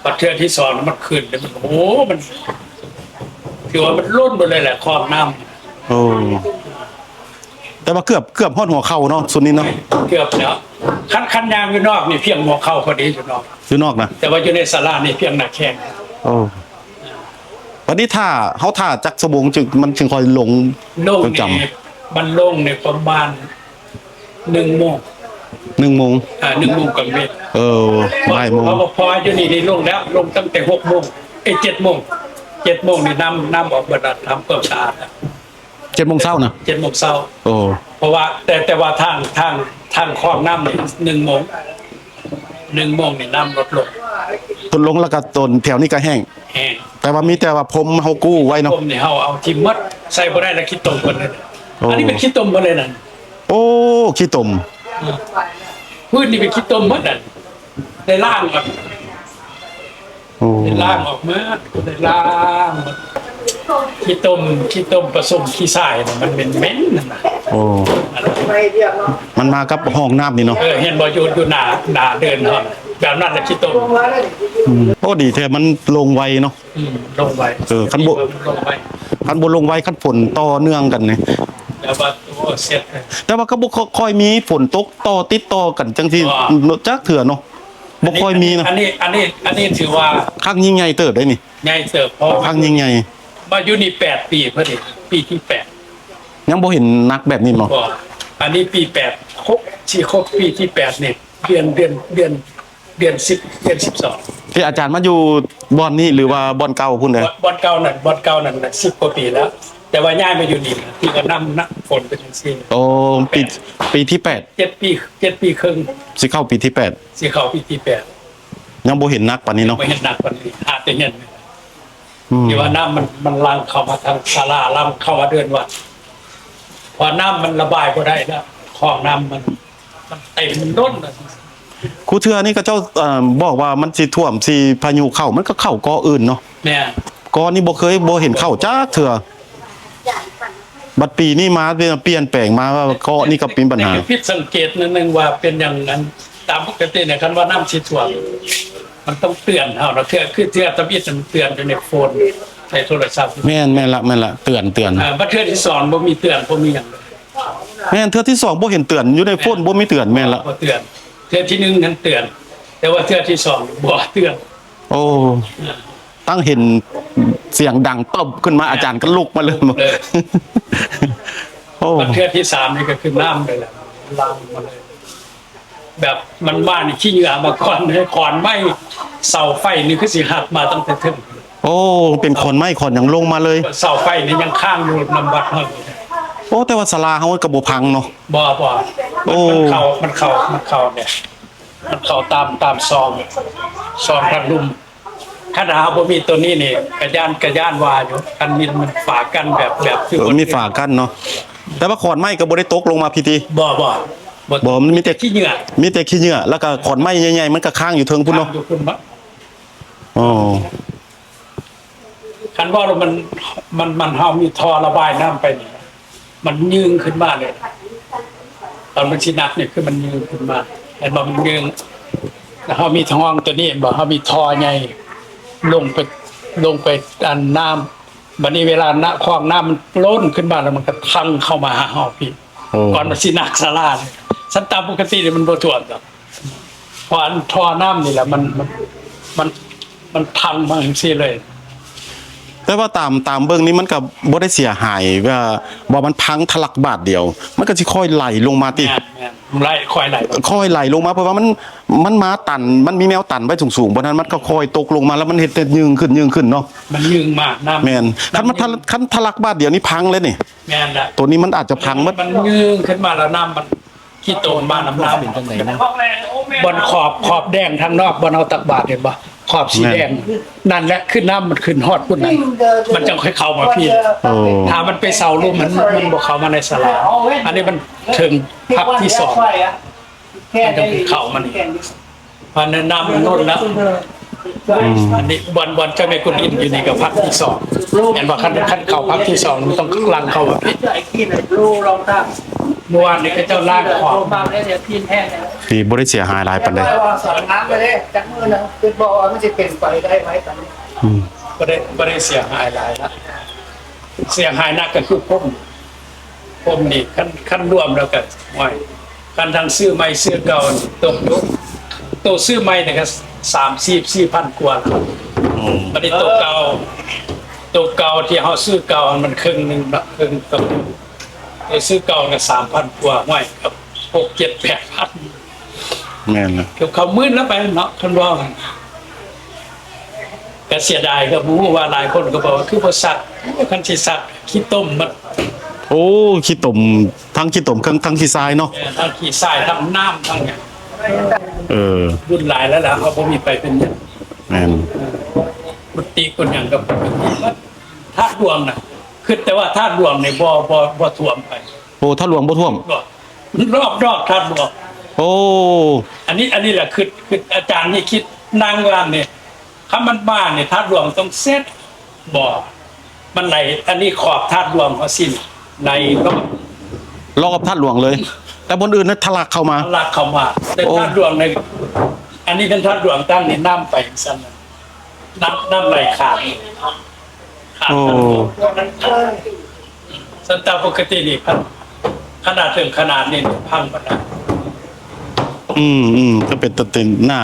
ບັດເທື່ອທີສອງມັນຂຶ້ນ ມັນ ໂອ້ ມັນ ຖືວ່າມັນລົ້ນໝົດເລີຍແຫຼະ ຄອງນ້ຳ. ໂອ້ ແຕ່ວ່າເກືອບ ເກືອບຮອດຫົວເຂົ່າເນາະ ຊຸດນີ້ເນາະ. ເກືອບແລ້ວ ຄັນ ຄັນຍ່າງຢູ່ນອກນີ້ພຽງຫົວເຂົ່າພໍດີ ຢູ່ນອກ ຢູ່ນອກນະ ແຕ່ວ່າຢູ່ໃນສາລານີ້ພຽງໜ້າແຂ້ງ. ໂອ້ ບັດນີ້ຖ້າ ເຮົາຖ້າຈັກຊົ່ວໂມງຈຶ່ງ ມັນຈຶ່ງຄ່ອຍລົງ? ລົງນີ້ ມັນລົງນີ້ປະມານໜຶ່ງໂມງ ໜຶ່ງໂມງ ອ່າ ໜຶ່ງໂມງກາງເວັນ. ເອີ ບ່າຍໂມງ ເພາະວ່າຢູ່ນີ້ນີ້ລົງແລ້ວ ລົງຕັ້ງແຕ່ຫົກໂມງ ເອີ ເຈັດໂມງ ເຈັດໂມງນີ້ນ້ຳ ນ້ຳອອກເບິດແລ້ວ ທຳຄວາມສະອາດແລ້ວ. ເຈັດໂມງເຊົ້ານະ? ເຈັດໂມງເຊົ້າ. ໂອ້ ເພາະວ່າ ແຕ່ ແຕ່ວ່າທາງ ທາງ ທາງຄອງນ້ຳນີ້ໜຶ່ງໂມງ ໜຶ່ງໂມງນີ້ນ້ຳລົດລົງ ລົດລົງ ແລ້ວກໍໂຕນແຖວນີ້ກໍແຫ້ງ ແຫ້ງ ແຕ່ວ່າມີແຕ່ວ່າພົມເຮົາກູ້ໄວ້ເນາະ. ພົມນີ້ເຮົາເອົາຖິ້ມໝົດ ໃສ່ບໍ່ໄດ້ແລ້ວ ຂີ້ຕົມເພິ່ນເລີຍ. ໂອ້ ອັນນີ້ເປັນຂີ້ຕົມເພິ່ນເລີຍນັ້ນ. ໂອ້ ຂີ້ຕົມ ອືມ ພື້ນນີ້ເປັນຂີ້ຕົມໝົດນັ້ນ ໄດ້ລ້າງໝົດ. ໂອ້ ໄດ້ລ້າງອອກໝົດ ໄດ້ລ້າງໝົດ. ຂີ້ຕົມ ຂີ້ຕົມປະສົມຂີ້ຊາຍນະ ມັນເໝັນໆ ນັ້ນນະ. ໂອ້ ມັນມາກັບຫ້ອງນ້ຳນີ້ເນາະ. ເອີ ເຫັນບໍ່ ຢູ່ ຢູ່ໜ້າ ໜ້າເດີ່ນເຮົາ ແບບນັ້ນລະ ຂີ້ຕົມ. ອືມ ໂອ້ ດີແທ້ ມັນລົງໄວເນາະ. ອືມ ລົງໄວ. ເອີ ຄັນບໍ່ ລົງໄວ ຄັນບໍ່ລົງໄວ ຄັນຝົນຕໍ່ເນື່ອງກັນນີ້ ແຕ່ວ່າ ໂອ້ ເສຍ ແຕ່ວ່າກໍບໍ່ຄ່ອຍມີຝົນຕົກຕໍ່ຕິດຕໍ່ກັນຈັ່ງຊີ້ ບໍ່ ຈັກເທື່ອເນາະ. ບໍ່ຄ່ອຍມີນະ. ອັນນີ້ ອັນນີ້ ອັນນີ້ຖືວ່າຄັ້ງຍິ່ງໃຫຍ່ເຕີບເດ້ນີ້. ໃຫຍ່ເຕີບ ເພາະຄັ້ງຍິ່ງໃຫຍ່ ມາຢູ່ນີ້ແປດປີພໍດີ ປີທີແປດ ຍັງບໍ່ເຫັນໜັກແບບນີ້ບໍ່? ບໍ່ ອັນນີ້ປີແປດ ຄົບ ຊິຄົບປີທີແປດນີ້ ເດືອນ ເດືອນ ເດືອນ ເດືອນສິບ ເດືອນສິບສອງ ທີ່ອາຈານມາຢູ່ບ່ອນນີ້ ຫຼືວ່າບ່ອນເກົ່າພຸ້ນເດ້? ບ່ອນ ບ່ອນເກົ່ານັ້ນ ບ່ອນເກົ່ານັ້ນນະ ສິບກວ່າປີແລ້ວ ແຕ່ວ່າຍ້າຍມາຢູ່ນີ້ນະ ທີ່ວ່ານ້ຳໜັກຝົນເປັນຈັ່ງຊີ້. ໂອ້ ປີ ແປດ ປີທີແປດ ເຈັດປີ ເຈັດປີເຄິ່ງ ຊິເຂົ້າປີທີແປດ ຊິເຂົ້າປີທີແປດ ຍັງບໍ່ເຫັນໜັກປານນີ້ເນາະ. ບໍ່ເຫັນໜັກປານນີ້ ຫາແຕ່ເຫັນ ອືມ ທີ່ວ່ານ້ຳມັນ ມັນຫຼັ່ງເຂົ້າມາທາງສາລາ ຫຼັ່ງເຂົ້າມາເດີ່ນວັດ ເພາະນ້ຳມັນລະບາຍບໍ່ໄດ້ແລ້ວ ຄອງນ້ຳມັນ ມັນເຕັມ ມັນລົ້ນ. ຄູ່ເທື່ອນີ້ເຂົາເຈົ້າ ເອີ ບອກວ່າມັນຊິຖ້ວມ ຊິພາຍຸເຂົ້າ ມັນກໍເຂົ້າເກາະອື່ນເນາະ. ແມ່ນ ເກາະນີ້ບໍ່ເຄີຍ ບໍ່ເຫັນເຂົ້າຈັກເທື່ອ. ບັດປີນີ້ມາປ່ຽນແປງມາວ່າເກາະນີ້ກໍມີບັນຫາ. ຜິດສັງເກດໜ້ອຍໜຶ່ງວ່າເປັນຫຍັງ ອັນ ຕາມປົກກະຕິນີ້ ຄັນວ່ານ້ຳຊິຖ້ວມ ມັນຕ້ອງເຕືອນເຮົາເນາະ. ເທື່ອ ຄືເທື່ອທຳອິດມັນເຕືອນຢູ່ໃນໂຟນ ໃນໂທລະສັບ. ແມ່ນ ແມ່ນລະ ແມ່ນລະ ເຕືອນ ເຕືອນ. ເອີ ບັດເທື່ອທີສອງບໍ່ມີເຕືອນ ບໍ່ມີຫຍັງເລີຍ. ແມ່ນ ເທື່ອທີສອງບໍ່ເຫັນເຕືອນ ຢູ່ໃນໂຟນບໍ່ມີເຕືອນ. ແມ່ນລະ ບໍ່ເຕືອນ. ເທື່ອທີໜຶ່ງຫັ້ນເຕືອນ ແຕ່ວ່າເທື່ອທີສອງບໍ່ເຕືອນ. ໂອ້ ຕັ້ງເຫັນສຽງດັງຕົບຂຶ້ນມາ ອາຈານກໍລຸກມາເລີຍ. ໂອ້ ເທື່ອທີສາມນີ້ກໍຄືນ້ຳເລີຍແຫຼະ ຫຼັ່ງມາເລີຍ ແບບມັນມານີ້ຂີ້ເຫຍື້ອມາກ່ອນເລີຍ ຂອນໄມ້ເສົາໄຟນີ້ຄືຊິຫັກມາຕັ້ງແຕ່ເທິງ. ໂອ້ ເປັນຂອນໄມ້ຂອນຫຍັງລົງມາເລີຍ. ເສົາໄຟນີ້ຍັງຄ້າງຢູ່ນຳວັດເຮົາຢູ່. ໂອ້ ແຕ່ວ່າສາລາເຮົາກໍບໍ່ພັງເນາະ. ບໍ່ ບໍ່ ໂອ້ ມັນເຂົ້າ ມັນເຂົ້າ ມັນເຂົ້າແບບ ມັນເຂົ້າຕາມ ຕາມຊ່ອງ ຊ່ອງທາງລຸ່ມ. ຄັນຖ້າເຮົາບໍ່ມີໂຕນີ້ນີ້ ກະຢ້ານ ກະຢ້ານວ່າຢູ່ ຄັນມີ ມັນຝາກັ້ນແບບ ແບບຄື ເອີ ມີຝາກັ້ນເນາະ. ແຕ່ວ່າຂອນໄມ້ກໍບໍ່ໄດ້ຕົກລົງມາພີ້ຕິ? ບໍ່ ບໍ່ ບໍ່ ບໍ່ ມັນມີແຕ່ຂີ້ເຫຍື້ອ ມີແຕ່ຂີ້ເຫຍື້ອ ແລ້ວກໍຂອນໄມ້ໃຫຍ່ໆ ມັນກໍຄ້າງຢູ່ເທິງພຸ້ນເນາະ. ຢູ່ພຸ້ນເນາະ. ໂອ້ ຄັນເວົ້າແລ້ວມັນ ມັນ ມັນ ເຮົາມີທໍ່ລະບາຍນ້ຳໄປນີ້ ມັນຍືງຂຶ້ນມາເລີຍ. ຕອນມັນຊິໜັກນີ້ຄືມັນຍືງຂຶ້ນມາ ເຫັນບໍ່? ມັນຍືງ ແລ້ວເຮົາມີທ້ອງຕົວນີ້ ເຫັນບໍ່? ເຮົາມີທໍ່ໃຫຍ່ລົງໄປ ລົງໄປອັນນ້ຳ ບັດນີ້ເວລານ້ຳ ຄອງນ້ຳມັນລົ້ນຂຶ້ນມາ ແລ້ວມັນກໍທັງເຂົ້າມາຫາເຮົາພີ້ ໂອ້ ກ່ອນມັນຊິໜັກສາລາ. ຄັນຕາມປົກກະຕິນີ້ມັນບໍ່ຖ້ວມດອກ ເພາະອັນທໍ່ນ້ຳນີ້ແຫຼະ ມັນ ມັນ ມັນ ມັນທັງມາຈັ່ງຊີ້ເລີຍ. ແຕ່ວ່າຕາມ ຕາມເບິ່ງນີ້ມັນກໍບໍ່ໄດ້ເສຍຫາຍ ວ່າ ວ່າມັນພັງທະລັກບາດດຽວ ມັນກໍຊິຄ່ອຍໄຫຼລົງມາຕິ. ແມ່ນໆ ໄຫຼ ຄ່ອຍໄຫຼ ຄ່ອຍໄຫຼລົງມາ ເພາະວ່າມັນ ມັນມາຕັນ ມັນມີແນວຕັນໄວ້ສູງໆ ບໍ່ນັ້ນມັນກໍຄ່ອຍຕົກລົງມາ ແລ້ວມັນເຮັດໃຫ້ຍືງຂຶ້ນ ຍືງຂຶ້ນເນາະ. ມັນຍືງມາ ນ້ຳ ແມ່ນ ຄັນມັນ ຄັນ ຄັນທະລັກບາດດຽວນີ້ພັງເລີຍນີ້. ແມ່ນລະ ໂຕນີ້ມັນອາດຈະພັງໝົດ. ມັນຍືງຂຶ້ນມາແລ້ວນ້ຳມັນຂີ້ຕົມມານຳນ້ຳ ເປັນຈັ່ງໃດເນາະ? ບ່ອນຂອບ ຂອບແດງທາງນອກ ບ່ອນເຮົາຕັກບາດ ເຫັນບໍ່? ຂອບສີແດງ ແມ່ນ ນັ້ນແຫຼະ ຄືນ້ຳມັນຂຶ້ນຮອດພຸ້ນນັ້ນ ມັນຈັ່ງຄ່ອຍເຂົ້າມາພີ້. ໂອ້ ຖ້າມັນໄປເຊົາລຸ່ມ ມັນ ມັນບໍ່ເຂົ້າມາໃນສາລາ. ອັນນີ້ມັນເຖິງພັກທີສອງ ມັນຈັ່ງເຂົ້າມານີ້ ເພາະນັ້ນນ້ຳມັນລົ້ນແລ້ວ. ອືມ ອັນນີ້ບ່ອນ ບ່ອນເຈົ້າແມ່ກຸນອິມຢູ່ນີ້ກໍພັກທີສອງ ແມ່ນບໍ່? ຄັນ ຄັນເຂົ້າພັກທີສອງ ມັນຕ້ອງຫຼັ່ງເຂົ້າມາພີ້. ເມື່ອວານນີ້ເຂົາເຈົ້າລ້າງຂອບ ດີບໍ່ໄດ້ເສຍຫາຍຫຼາຍປານໃດ. ອືມ ບໍ່ໄດ້ ບໍ່ໄດ້ເສຍຫາຍຫຼາຍລະ ເສຍຫາຍໜັກກໍຄືພົມ ຜົມນີ້ ຄັນ ຄັນລວມແລ້ວກໍ ໂອ້ຍ ຄັນທັງຊື້ໃໝ່ຊື້ເກົ່າຕົກຢູ່ ໂຕຊື້ໃໝ່ນີ້ກໍສາມສິບສີ່ພັນກວ່າແລ້ວ. ໂອ້ ບັດນີ້ໂຕເກົ່າ ໂຕເກົ່າທີ່ເຮົາຊື້ເກົ່າມັນເຄິ່ງໜຶ່ງເນາະ ເຄິ່ງໂຕ ໂຕຊື້ເກົ່າກໍສາມພັນກວ່າ ໂອ້ຍ ກໍຫົກເຈັດແປດພັນ. ແມ່ນລະ ເກືອບເຂົ້າໝື່ນແລ້ວໄປເນາະ ຄັນເວົ້າ ກໍເສຍດາຍ ກໍບໍ່ຮູ້ວ່າຫຼາຍຄົນກໍບອກວ່າຄືບໍ່ຊັກ ໂອ້ ຄັນຊິຊັກຂີ້ຕົມໝົດ. ໂອ້ ຂີ້ຕົມ ທັງຂີ້ຕົມ ທັງ ທັງຂີ້ຊາຍເນາະ. ເອີ ທັງຂີ້ຊາຍ ທັງນ້ຳ ທັງຫຍັງ. ເອີ ບຸນຫຼາຍແລ້ວລະ ເຮົາບໍ່ມີໄປເປັນຫຍັງ. ແມ່ນ ກຸດຕິກຸດຫຍັງກໍປົກກະຕິໝົດ. ທາດຫຼວງນະ ຄິດແຕ່ວ່າທາດຫຼວງນີ້ບໍ່ ບໍ່ ບໍ່ຖ້ວມໄປ. ໂອ້ ທາດຫຼວງບໍ່ຖ້ວມ ລອບນອກທາດຫຼວງ. ໂອ້ ອັນນີ້ ອັນນີ້ແຫຼະ ຄິດ ຄິດ ອາຈານນີ້ຄິດ ນັ່ງວ່ານີ້ ຄັນມັນມານີ້ ທາດຫຼວງຕ້ອງເສັດ ບໍ່ ມັນໄຫຼ ອັນນີ້ຂອບທາດຫຼວງເຮົາຊິໄຫຼລອບ ລອບທາດຫຼວງເລີຍ ແຕ່ບ່ອນອື່ນນັ້ນທະລັກເຂົ້າມາ ທະລັກເຂົ້າມາ. ແຕ່ ໂອ້ ທາດຫຼວງໃນ ອັນນີ້ເປັນທາດຫຼວງ ທາດນີ້ນ້ຳໄປຈັ່ງຊັ້ນ ນ້ຳ ນ້ຳໄຫຼຂາມ ໂອ້ ຄັນຕາມປົກກະຕິນີ້ ຄັນ ຂະໜາດເຖິງຂະໜາດນີ້ພັງໝົດແລ້ວ. ອືມໆ ກໍເປັນຕາເປັນໜ້າ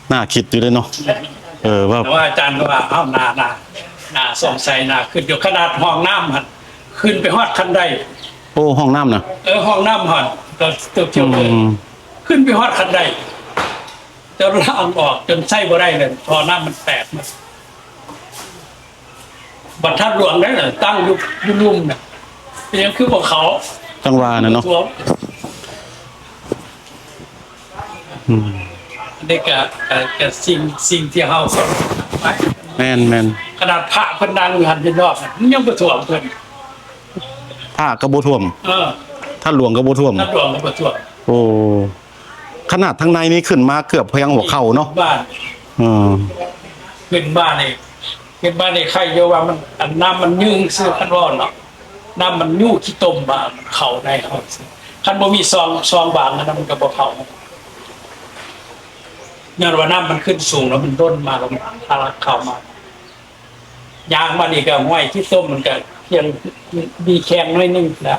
ໜ້າຄິດຢູ່ເດ້ເນາະ. ເອີ ວ່າ ແຕ່ວ່າອາຈານກໍວ່າ ເອົ້າ ໜ້າ ໜ້າ ໜ້າສົງໄສ ໜ້າຄິດຢູ່ ຂະໜາດຫ້ອງນ້ຳຫັ້ນ ຂຶ້ນໄປຮອດຂັ້ນໄດ. ໂອ້ ຫ້ອງນ້ຳນະ? ເອີ ຫ້ອງນ້ຳຫັ້ນ ກໍຕົວຈິ້ວເລີຍ ອືມ ຂຶ້ນໄປຮອດຂັ້ນໄດ ຈົນລ້າງອອກ ຈົນໃຊ້ບໍ່ໄດ້ເລີຍ ທໍ່ນ້ຳມັນແຕກໝົດ. ບັດທາດຫຼວງໄດ້ນະ ຕັ້ງຢູ່ ຢູ່ລຸ່ມນະ ເປັນຫຍັງຄືບໍ່ເຂົ້າ? ຈັ່ງວ່ານະເນາະ. ອືມ ອັນນີ້ກະ ກະ ກະສິ່ງ ສິ່ງທີ່ເຮົາ ແມ່ນໆ ຂະໜາດພະເພິ່ນນັ່ງຢູ່ຫັ້ນຢູ່ນອກ ມັນຍັງບໍ່ຖ້ວມເພິ່ນ ພະກໍບໍ່ຖ້ວມ. ເອີ ທາດຫຼວງກໍບໍ່ຖ້ວມ ທາດຫຼວງກໍບໍ່ຖ້ວມ. ໂອ້ ຂະໜາດທາງໃນນີ້ຂຶ້ນມາເກືອບພຽງຫົວເຂົ່າເນາະ. ບ້ານ ເອີ ຂຶ້ນບ້ານນີ້ ເຮັດມານີ້ໄຄຢູ່ວ່າມັນ ອັນນ້ຳມັນຍືງຊື່ ຄັນເວົ້າເນາະ ນ້ຳມັນຍູ້ຂີ້ຕົມມາ ມັນເຂົ້າໃນເຮົາ. ຄັນບໍ່ມີຊ່ອງ ຊ່ອງບາງ ອັນນັ້ນມັນກໍບໍ່ເຂົ້າ ຍ້ອນວ່ານ້ຳມັນຂຶ້ນສູງ ແລ້ວມັນດົນມາ ແລ້ວມັນທະລັກເຂົ້າມາ. ຍ່າງມານີ້ກໍຫ້ວຍຂີ້ຕົມ ມັນກໍພຽງມີແຂ້ງໜ້ອຍໜຶ່ງແຫຼະ.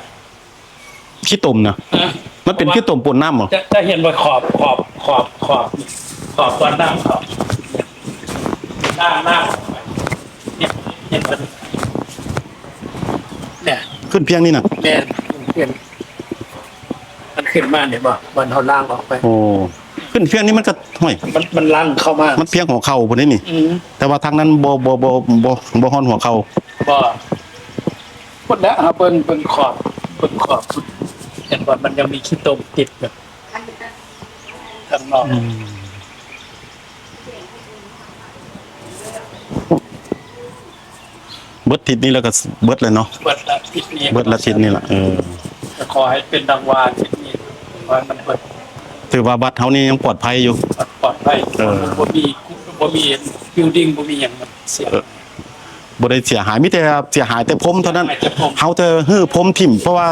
ຂີ້ຕົມນະ? ຮະ? ມັນເປັນ ເພາະວ່າ ຂີ້ຕົມປົນນ້ຳບໍ? ຈະ ຈະເຫັນວ່າຂອບ ຂອບ ຂອບ ຂອບ ຂອບບ່ອນນ້ຳ ຂອບ ນ້ຳ ນ້ຳ ເຫັນ ເຫັນບໍ່? ເນຍ ຂຶ້ນພຽງນີ້ນະ? ແມ່ນ ຂຶ້ນ ມັນຂຶ້ນມານີ້ບໍ? ບ່ອນເຮົາລ້າງອອກໄປ. ໂອ້ ຂຶ້ນພຽງນີ້ມັນກໍ ຫ້ວຍ ມັນ ມັນຫຼັ່ງເຂົ້າມາ ມັນພຽງຫົວເຂົ່າພຸ້ນເດ້ນີ້. ອືມ ແຕ່ວ່າທາງນັ້ນບໍ່ ບໍ່ ບໍ່ ບໍ່ ບໍ່ຮອດຫົວເຂົ່າ ບໍ່. ພຸ້ນແຫຼະ ເຮົາເບິ່ງ ເບິ່ງຂອບ ເບິ່ງຂອບ ເຫັນບໍ່? ມັນຍັງມີຂີ້ຕົມຕິດຢູ່ຂ້າງນອກ. ອືມ ເບິດທິດນີ້ແລ້ວກໍເບິດແລ້ວເນາະ. ເບິດລະທິດນີ້ ເບິດລະທິດນີ້ລະ. ເອີ ກໍຂໍໃຫ້ເປັນດັ່ງວ່າທິດນີ້ ຂໍໃຫ້ມັນເບິດ. ຖືວ່າວັດເຮົານີ້ຍັງປອດໄພຢູ່. ປອດໄພ. ເອີ ບໍ່ມີຄຸກ ບໍ່ມີບິວດິງ ບໍ່ມີຫຍັງມັນເສຍຫາຍ. ເອີ ບໍ່ໄດ້ເສຍຫາຍ ມີແຕ່ເສຍຫາຍແຕ່ພົມເທົ່ານັ້ນ. ເສຍຫາຍແຕ່ພົມ. ເຮົາແຕ່ຮື້ພົມຖິ້ມ ເພາະວ່າ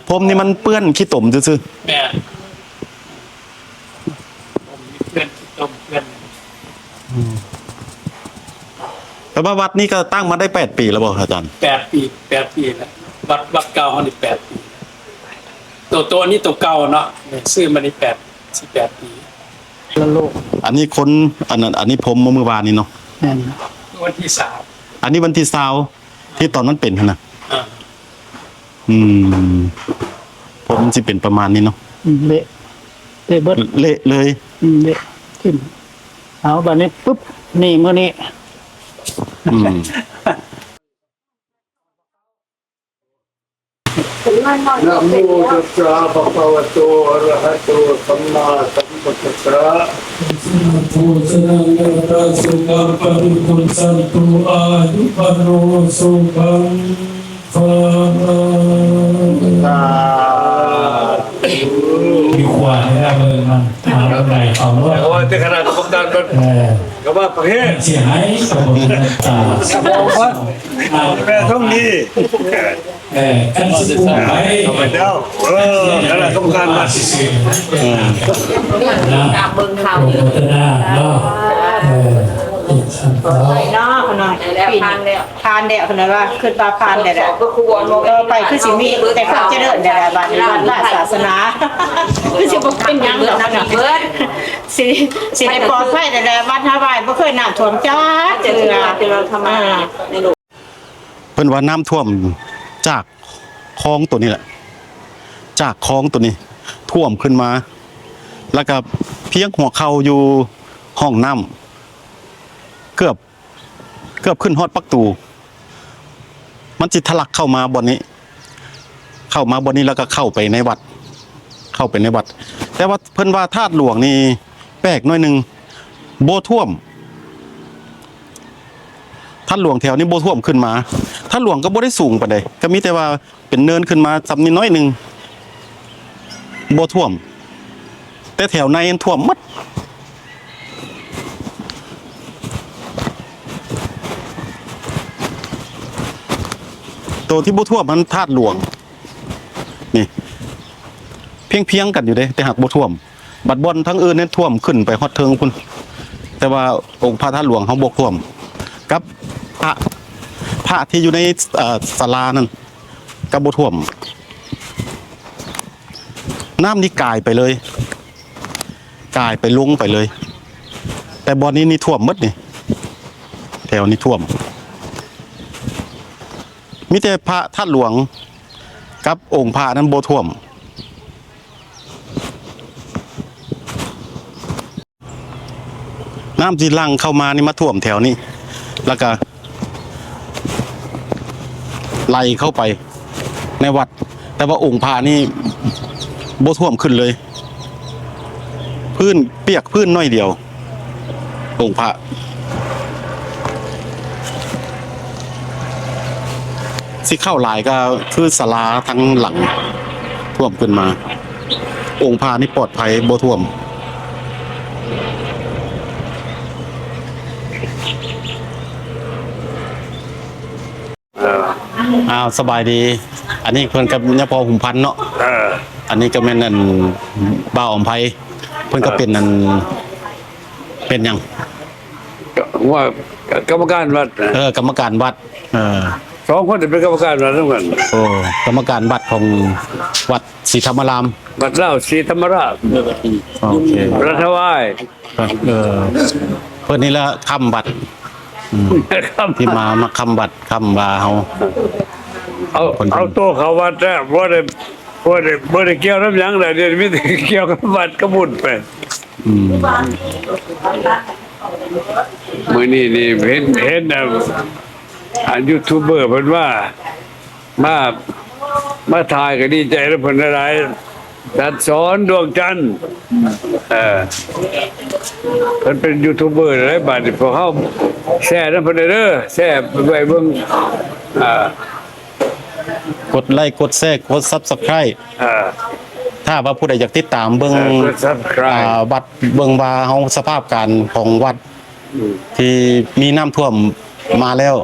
ພົມນີ້ມັນເປື້ອນຂີ້ຕົມຊື່ໆ. ແມ່ນ ເປື້ອນຂີ້ຕົມ ເປື້ອນ ອືມ ແຕ່ວ່າວັດນີ້ກໍຕັ້ງມາໄດ້ແປດປີແລ້ວບໍ່ອາຈານ? ແປດປີ ແປດປີແລ້ວ. ວັດ ວັດເກົ່າເຮົານີ້ແປດປີ. ໂຕ ໂຕນີ້ໂຕເກົ່າເນາະ ຊື້ມານີ້ແປດ ສິບແປດປີ. ລະໂລກ ອັນນີ້ຄົນ ອັນນັ້ນ ອັນນີ້ຜົມເມື່ອ ມື້ວານນີ້ເນາະ. ແມ່ນ ວັນທີຊາວ ອັນນີ້ວັນທີຊາວ ທີ່ຕອນມັນເປັນຫັ້ນນະ. ອ່າ ອືມ ຜົມມັນຊິເປັນປະມານນີ້ເນາະ. ອືມ ເລະ ເລະເບິດ ເລະເລີຍ. ອືມ ເລະຖິ້ມ. ເອົາ ບາດນີ້ປຶບ ນີ້ ມື້ນີ້ ອືມ. ນະໂມຕັດສະ ພະຄະວະໂຕ ອະລະຫະໂຕ ສຳມາສຳພຸດທັດສະ. ໂພຊະນາຍັງ ຕະສຸຂັງ ປະລິພຸນສັນຕຸ ອາຍຸ ວັນໂນ ສຸຂັງ ພະລັງ. ສາທຸ. ຢູ່ຂວາໃນເບິ່ງມັນ ເອົາໄປເອົາ ເພາະວ່າແຕ່ຄະນະກຳມະການມັນ ເອີ ກໍວ່າປະເພດ ເສຍຫາຍ ສະບອງ ຕາ ສະບອງ ແມ່ທອງດີ ເອີ ຄັນຊິປູກໄປ ເອີ ຄະນະກຳມະການວັດ ເອີ ນະ ເບິ່ງຂ່າວ ໂມທະນາເນາະ ເອີ ເນາະ ເນາະ ປີນີ້ຜ່ານແລ້ວ ເພິ່ນວ່າຄິດວ່າຜ່ານແລ້ວແຫຼະ ຕໍ່ໄປຄືຊິມີແຕ່ຄວາມຈະເລີນແຫຼະ ບາດນີ້ວັດວາສາສະໜາ ຄືຊິບໍ່ເປັນຫຍັງດອກ ເນາະ ຊິ ຊິໄດ້ປອດໄພແຫຼະ ວັດເຮົາວ່າບໍ່ເຄີຍນ້ຳຖ້ວມຈັກເທື່ອ ອ່າ. ເພິ່ນວ່ານ້ຳຖ້ວມຈາກຄອງໂຕນີ້ແຫຼະ ຈາກຄອງໂຕນີ້ຖ້ວມຂຶ້ນມາ ແລ້ວກໍພຽງຫົວເຂົ່າຢູ່ຫ້ອງນ້ຳ ເກືອບ ເກືອບຂຶ້ນຮອດປະຕູ ມັນຊິທະລັກເຂົ້າມາບ່ອນນີ້ ເຂົ້າມາບ່ອນນີ້ ແລ້ວກໍເຂົ້າໄປໃນວັດ ເຂົ້າໄປໃນວັດ. ແຕ່ວ່າເພິ່ນວ່າທາດຫຼວງນີ້ແປກໜ້ອຍໜຶ່ງ ບໍ່ຖ້ວມ ທາດຫຼວງແຖວນີ້ບໍ່ຖ້ວມຂຶ້ນມາ. ທາດຫຼວງກໍບໍ່ໄດ້ສູງປານໃດ ກໍມີແຕ່ວ່າເປັນເນີນຂຶ້ນມາສ່ຳນີ້ໜ້ອຍໜຶ່ງ ບໍ່ຖ້ວມ ແຕ່ແຖວໃນນັ້ນຖ້ວມໝົດ. ໂຕທີ່ບໍ່ຖ້ວມມັນທາດຫຼວງ ນີ້ ພຽງໆກັນຢູ່ເດ້ ແຕ່ຫາກບໍ່ຖ້ວມ. ບັດບ່ອນທາງອື່ນນັ້ນຖ້ວມຂຶ້ນໄປຮອດເທິງພຸ້ນ ແຕ່ວ່າອົງພະທາດຫຼວງເຮົາບໍ່ຖ້ວມ ກັບພະ ພະທີ່ຢູ່ໃນ ເອີ ສາລານັ້ນກໍບໍ່ຖ້ວມ. ນ້ຳນີ້ກາຍໄປເລີຍ ກາຍໄປ ລົງໄປເລີຍ ແຕ່ບ່ອນນີ້ນີ້ຖ້ວມໝົດນີ້ ແຖວນີ້ຖ້ວມ ມີແຕ່ພະທາດຫຼວງກັບອົງພະນັ້ນບໍ່ຖ້ວມ. ນ້ຳທີ່ຫຼັ່ງເຂົ້າມານີ້ມາຖ້ວມແຖວນີ້ ແລ້ວກະໄຫຼເຂົ້າໄປໃນວັດ ແຕ່ວ່າອົງພະນີ້ບໍ່ຖ້ວມຂຶ້ນເລີຍ ພື້ນ ປຽກພື້ນໜ້ອຍດຽວ. ອົງພະ ຊິເຂົ້າຫຼາຍກໍຄືສາລາທາງຫຼັງຖ້ວມຂຶ້ນມາ ອົງພະນີ້ປອດໄພບໍ່ຖ້ວມ. ເອີ ອ້າວ ສະບາຍດີ ອັນນີ້ເພິ່ນກັບຍາພໍ່ຫຸມພັນເນາະ. ເອີ ອັນນີ້ກໍແມ່ນອັນ ບ່າວອຳໄພ ເພິ່ນກໍເປັນອັນ ເປັນຫຍັງ ກະ ວ່າກຳມະການວັດນະ. ເອີ ກຳມະການວັດ ເອີ ສອງຄົນນີ້ເປັນກຳມະການວັດນຳກັນ. ໂອ້ ກຳມະການວັດຂອງວັດສີທຳມະລາມ ວັດລາວສີທຳມະລາມ ໂອເຄ ລັດຖະວາຍ. ເອີ ເພິ່ນນີ້ລະຄ້ຳວັດ ອືມ ຄ້ຳ ທີ່ມາ ມາຄ້ຳວັດ ຄ້ຳວ່າເຮົາ ເອົາ ເອົາໂຕເຂົ້າວັດແທ້ ບໍ່ໄດ້ ບໍ່ໄດ້ ບໍ່ໄດ້ກ່ຽວນຳຫຍັງໃດ ດຽວນີ້ມີແຕ່ກ່ຽວກັບວັດກັບບຸນໄປ. ອືມ ມື້ນີ້ນີ້ເຫັນ ເຫັນ ອັນ ຢູທູບເບີເພິ່ນວ່າ ມາ ມາຖ່າຍກໍດີໃຈນຳເພິ່ນຫຼາຍໆ ຈັນສອນ ດວງຈັນ ເອີ ເພິ່ນເປັນຢູທູບເບີແລ້ວ ບາດນີ້ພວກເຮົາແຊນຳເພິ່ນແດ່ເດີ ແຊໄວ້ເບິ່ງ ເອີ ກົດໄລ ກົດແຊ ກົດຊັບສະໄຄຣບ໌ ເອີ ຖ້າວ່າຜູ້ໃດຢາກຕິດຕາມເບິ່ງ ເອີ ກົດຊັບສະໄຄຣບ໌ ອ່າ ວັດ ເບິ່ງວ່າເຮົາ ສະພາບການຂອງວັດ ທີ່ມີນ້ຳຖ້ວມມາແລ້ວ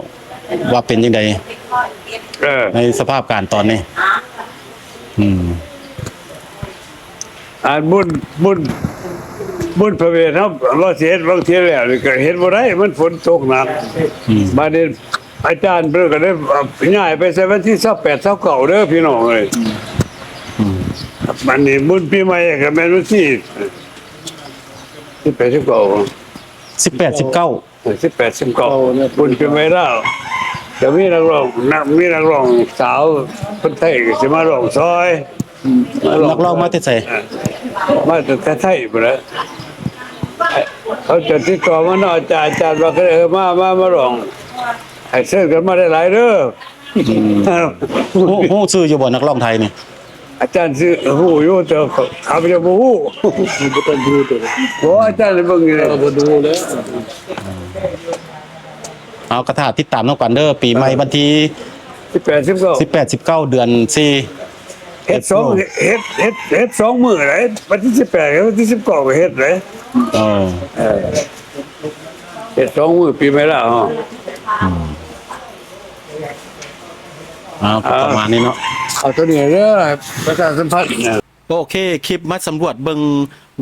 ວ່າເປັນຈັ່ງໃດ ເອີ ໃນສະພາບການຕອນນີ້? ອືມ ອັນບຸນ ບຸນ ບຸນພະເວດເຮົາ ວ່າຊິເຮັດບາງເທື່ອແລ້ວນີ້ກໍເຮັດບໍ່ໄດ້ ມັນຝົນຕົກໜັກ. ອືມ ບາດນີ້ອາຈານເພິ່ນກໍໄດ້ຍ້າຍໄປໃສ່ວັນທີຊາວແປດ ຊາວເກົ້າເດີພີ່ນ້ອງເອີຍ. ອືມ ບັດນີ້ບຸນປີໃໝ່ກໍແມ່ນວັນທີສິບແປດ ສິບເກົ້າ ສິບແປດ ສິບເກົ້າ ເອີ ສິບແປດ ສິບເກົ້າ ບຸນປີໃໝ່ລາວ ຈະມີນັກຮ້ອງ ນັກ ມີນັກຮ້ອງສາວຄົນໄທກໍຊິມາຮ້ອງຊ່ອຍ. ອືມ ມາຮ້ອງ ນັກຮ້ອງມາແຕ່ໃສ? ເອີ ມາແຕ່ໄທພຸ້ນແຫຼະ. ເຂົາຈະຕິດຕໍ່ມາເນາະ ອາຈານ ອາຈານວ່າ ເອີ ມາ ມາ ມາຮ້ອງ ໃຫ້ເຊີນກັນມາຫຼາຍໆເດີ. ອືມ ຮູ້ ຮູ້ຊື່ຢູ່ບໍ່ ນັກຮ້ອງໄທນີ້? ອາຈານຊື່ຮູ້ຢູ່ ແຕ່ຂ້າພະເຈົ້າບໍ່ຮູ້. ບໍ່ທັນຮູ້ຕົວ ບໍ່ ອາຈານໄດ້ເບິ່ງຢູ່ເດ້ ເອີ ບໍ່ຮູ້ແລ້ວ. ເອົາ ກະຖ້າຕິດຕາມນຳກັນເດີ ປີໃໝ່ ເອີ ວັນທີສິບແປດ ສິບເກົ້າ ສິບແປດ ສິບເກົ້າ ເດືອນສີ່ ເຮັດສອງ ເຮັດ ເຮັດ ເຮັດສອງມື້ເດ້ ວັນທີສິບແປດ ວັນທີສິບເກົ້າ ກໍເຮັດເດ້. ເອີ ເອີ ເຮັດສອງມື້ ປີໃໝ່ລາວເຮົາ. ອືມ ເອົາ ເອົາ ປະມານນີ້ເນາະ ເອົາໂຕນີ້ເດີ ປະຊາສຳພັນ. ໂອເຄ ຄລິບມາສຳຫຼວດເບິ່ງ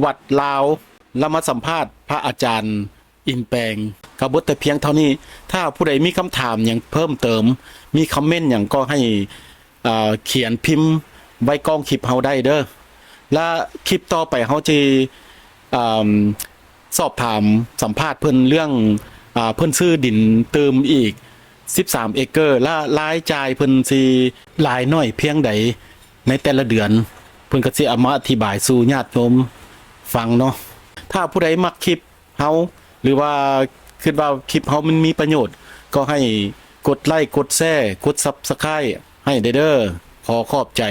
ວັດລາວ ແລ້ວມາສຳພາດພະອາຈານອິນແປງ ກໍເບິດແຕ່ພຽງເທົ່ານີ້. ຖ້າຜູ້ໃດມີຄຳຖາມຫຍັງເພີ່ມເຕີມ ມີຄອມເມັນຫຍັງ ກໍໃຫ້ ເອີ ຂຽນພິມໄວ້ກ້ອງຄລິບເຮົາໄດ້ເດີ ແລະ ຄລິບຕໍ່ໄປເຮົາຈະ ເອີ ສອບຖາມສຳພາດເພິ່ນເລື່ອງ ອາ ເພິ່ນຊື້ດິນຕື່ມອີກສິບສາມເອເກີ ແລະ ລາຍຈ່າຍເພິ່ນຊິຫຼາຍໜ້ອຍພຽງໃດໃນແຕ່ລະເດືອນ ເພິ່ນກໍຊິເອົາມາອະທິບາຍສູ່ຍາດໂຍມຟັງເນາະ. ຖ້າຜູ້ໃດມັກຄລິບເຮົາ ຫຼືວ່າຄິດວ່າຄລິບເຮົາມັນມີປະໂຫຍດ ກໍໃຫ້ກົດໄລ້ ກົດແຊ ກົດຊັບສະໄຄຣບ໌ໃຫ້ແດ່ເດີ. ຂໍຂອບໃຈ.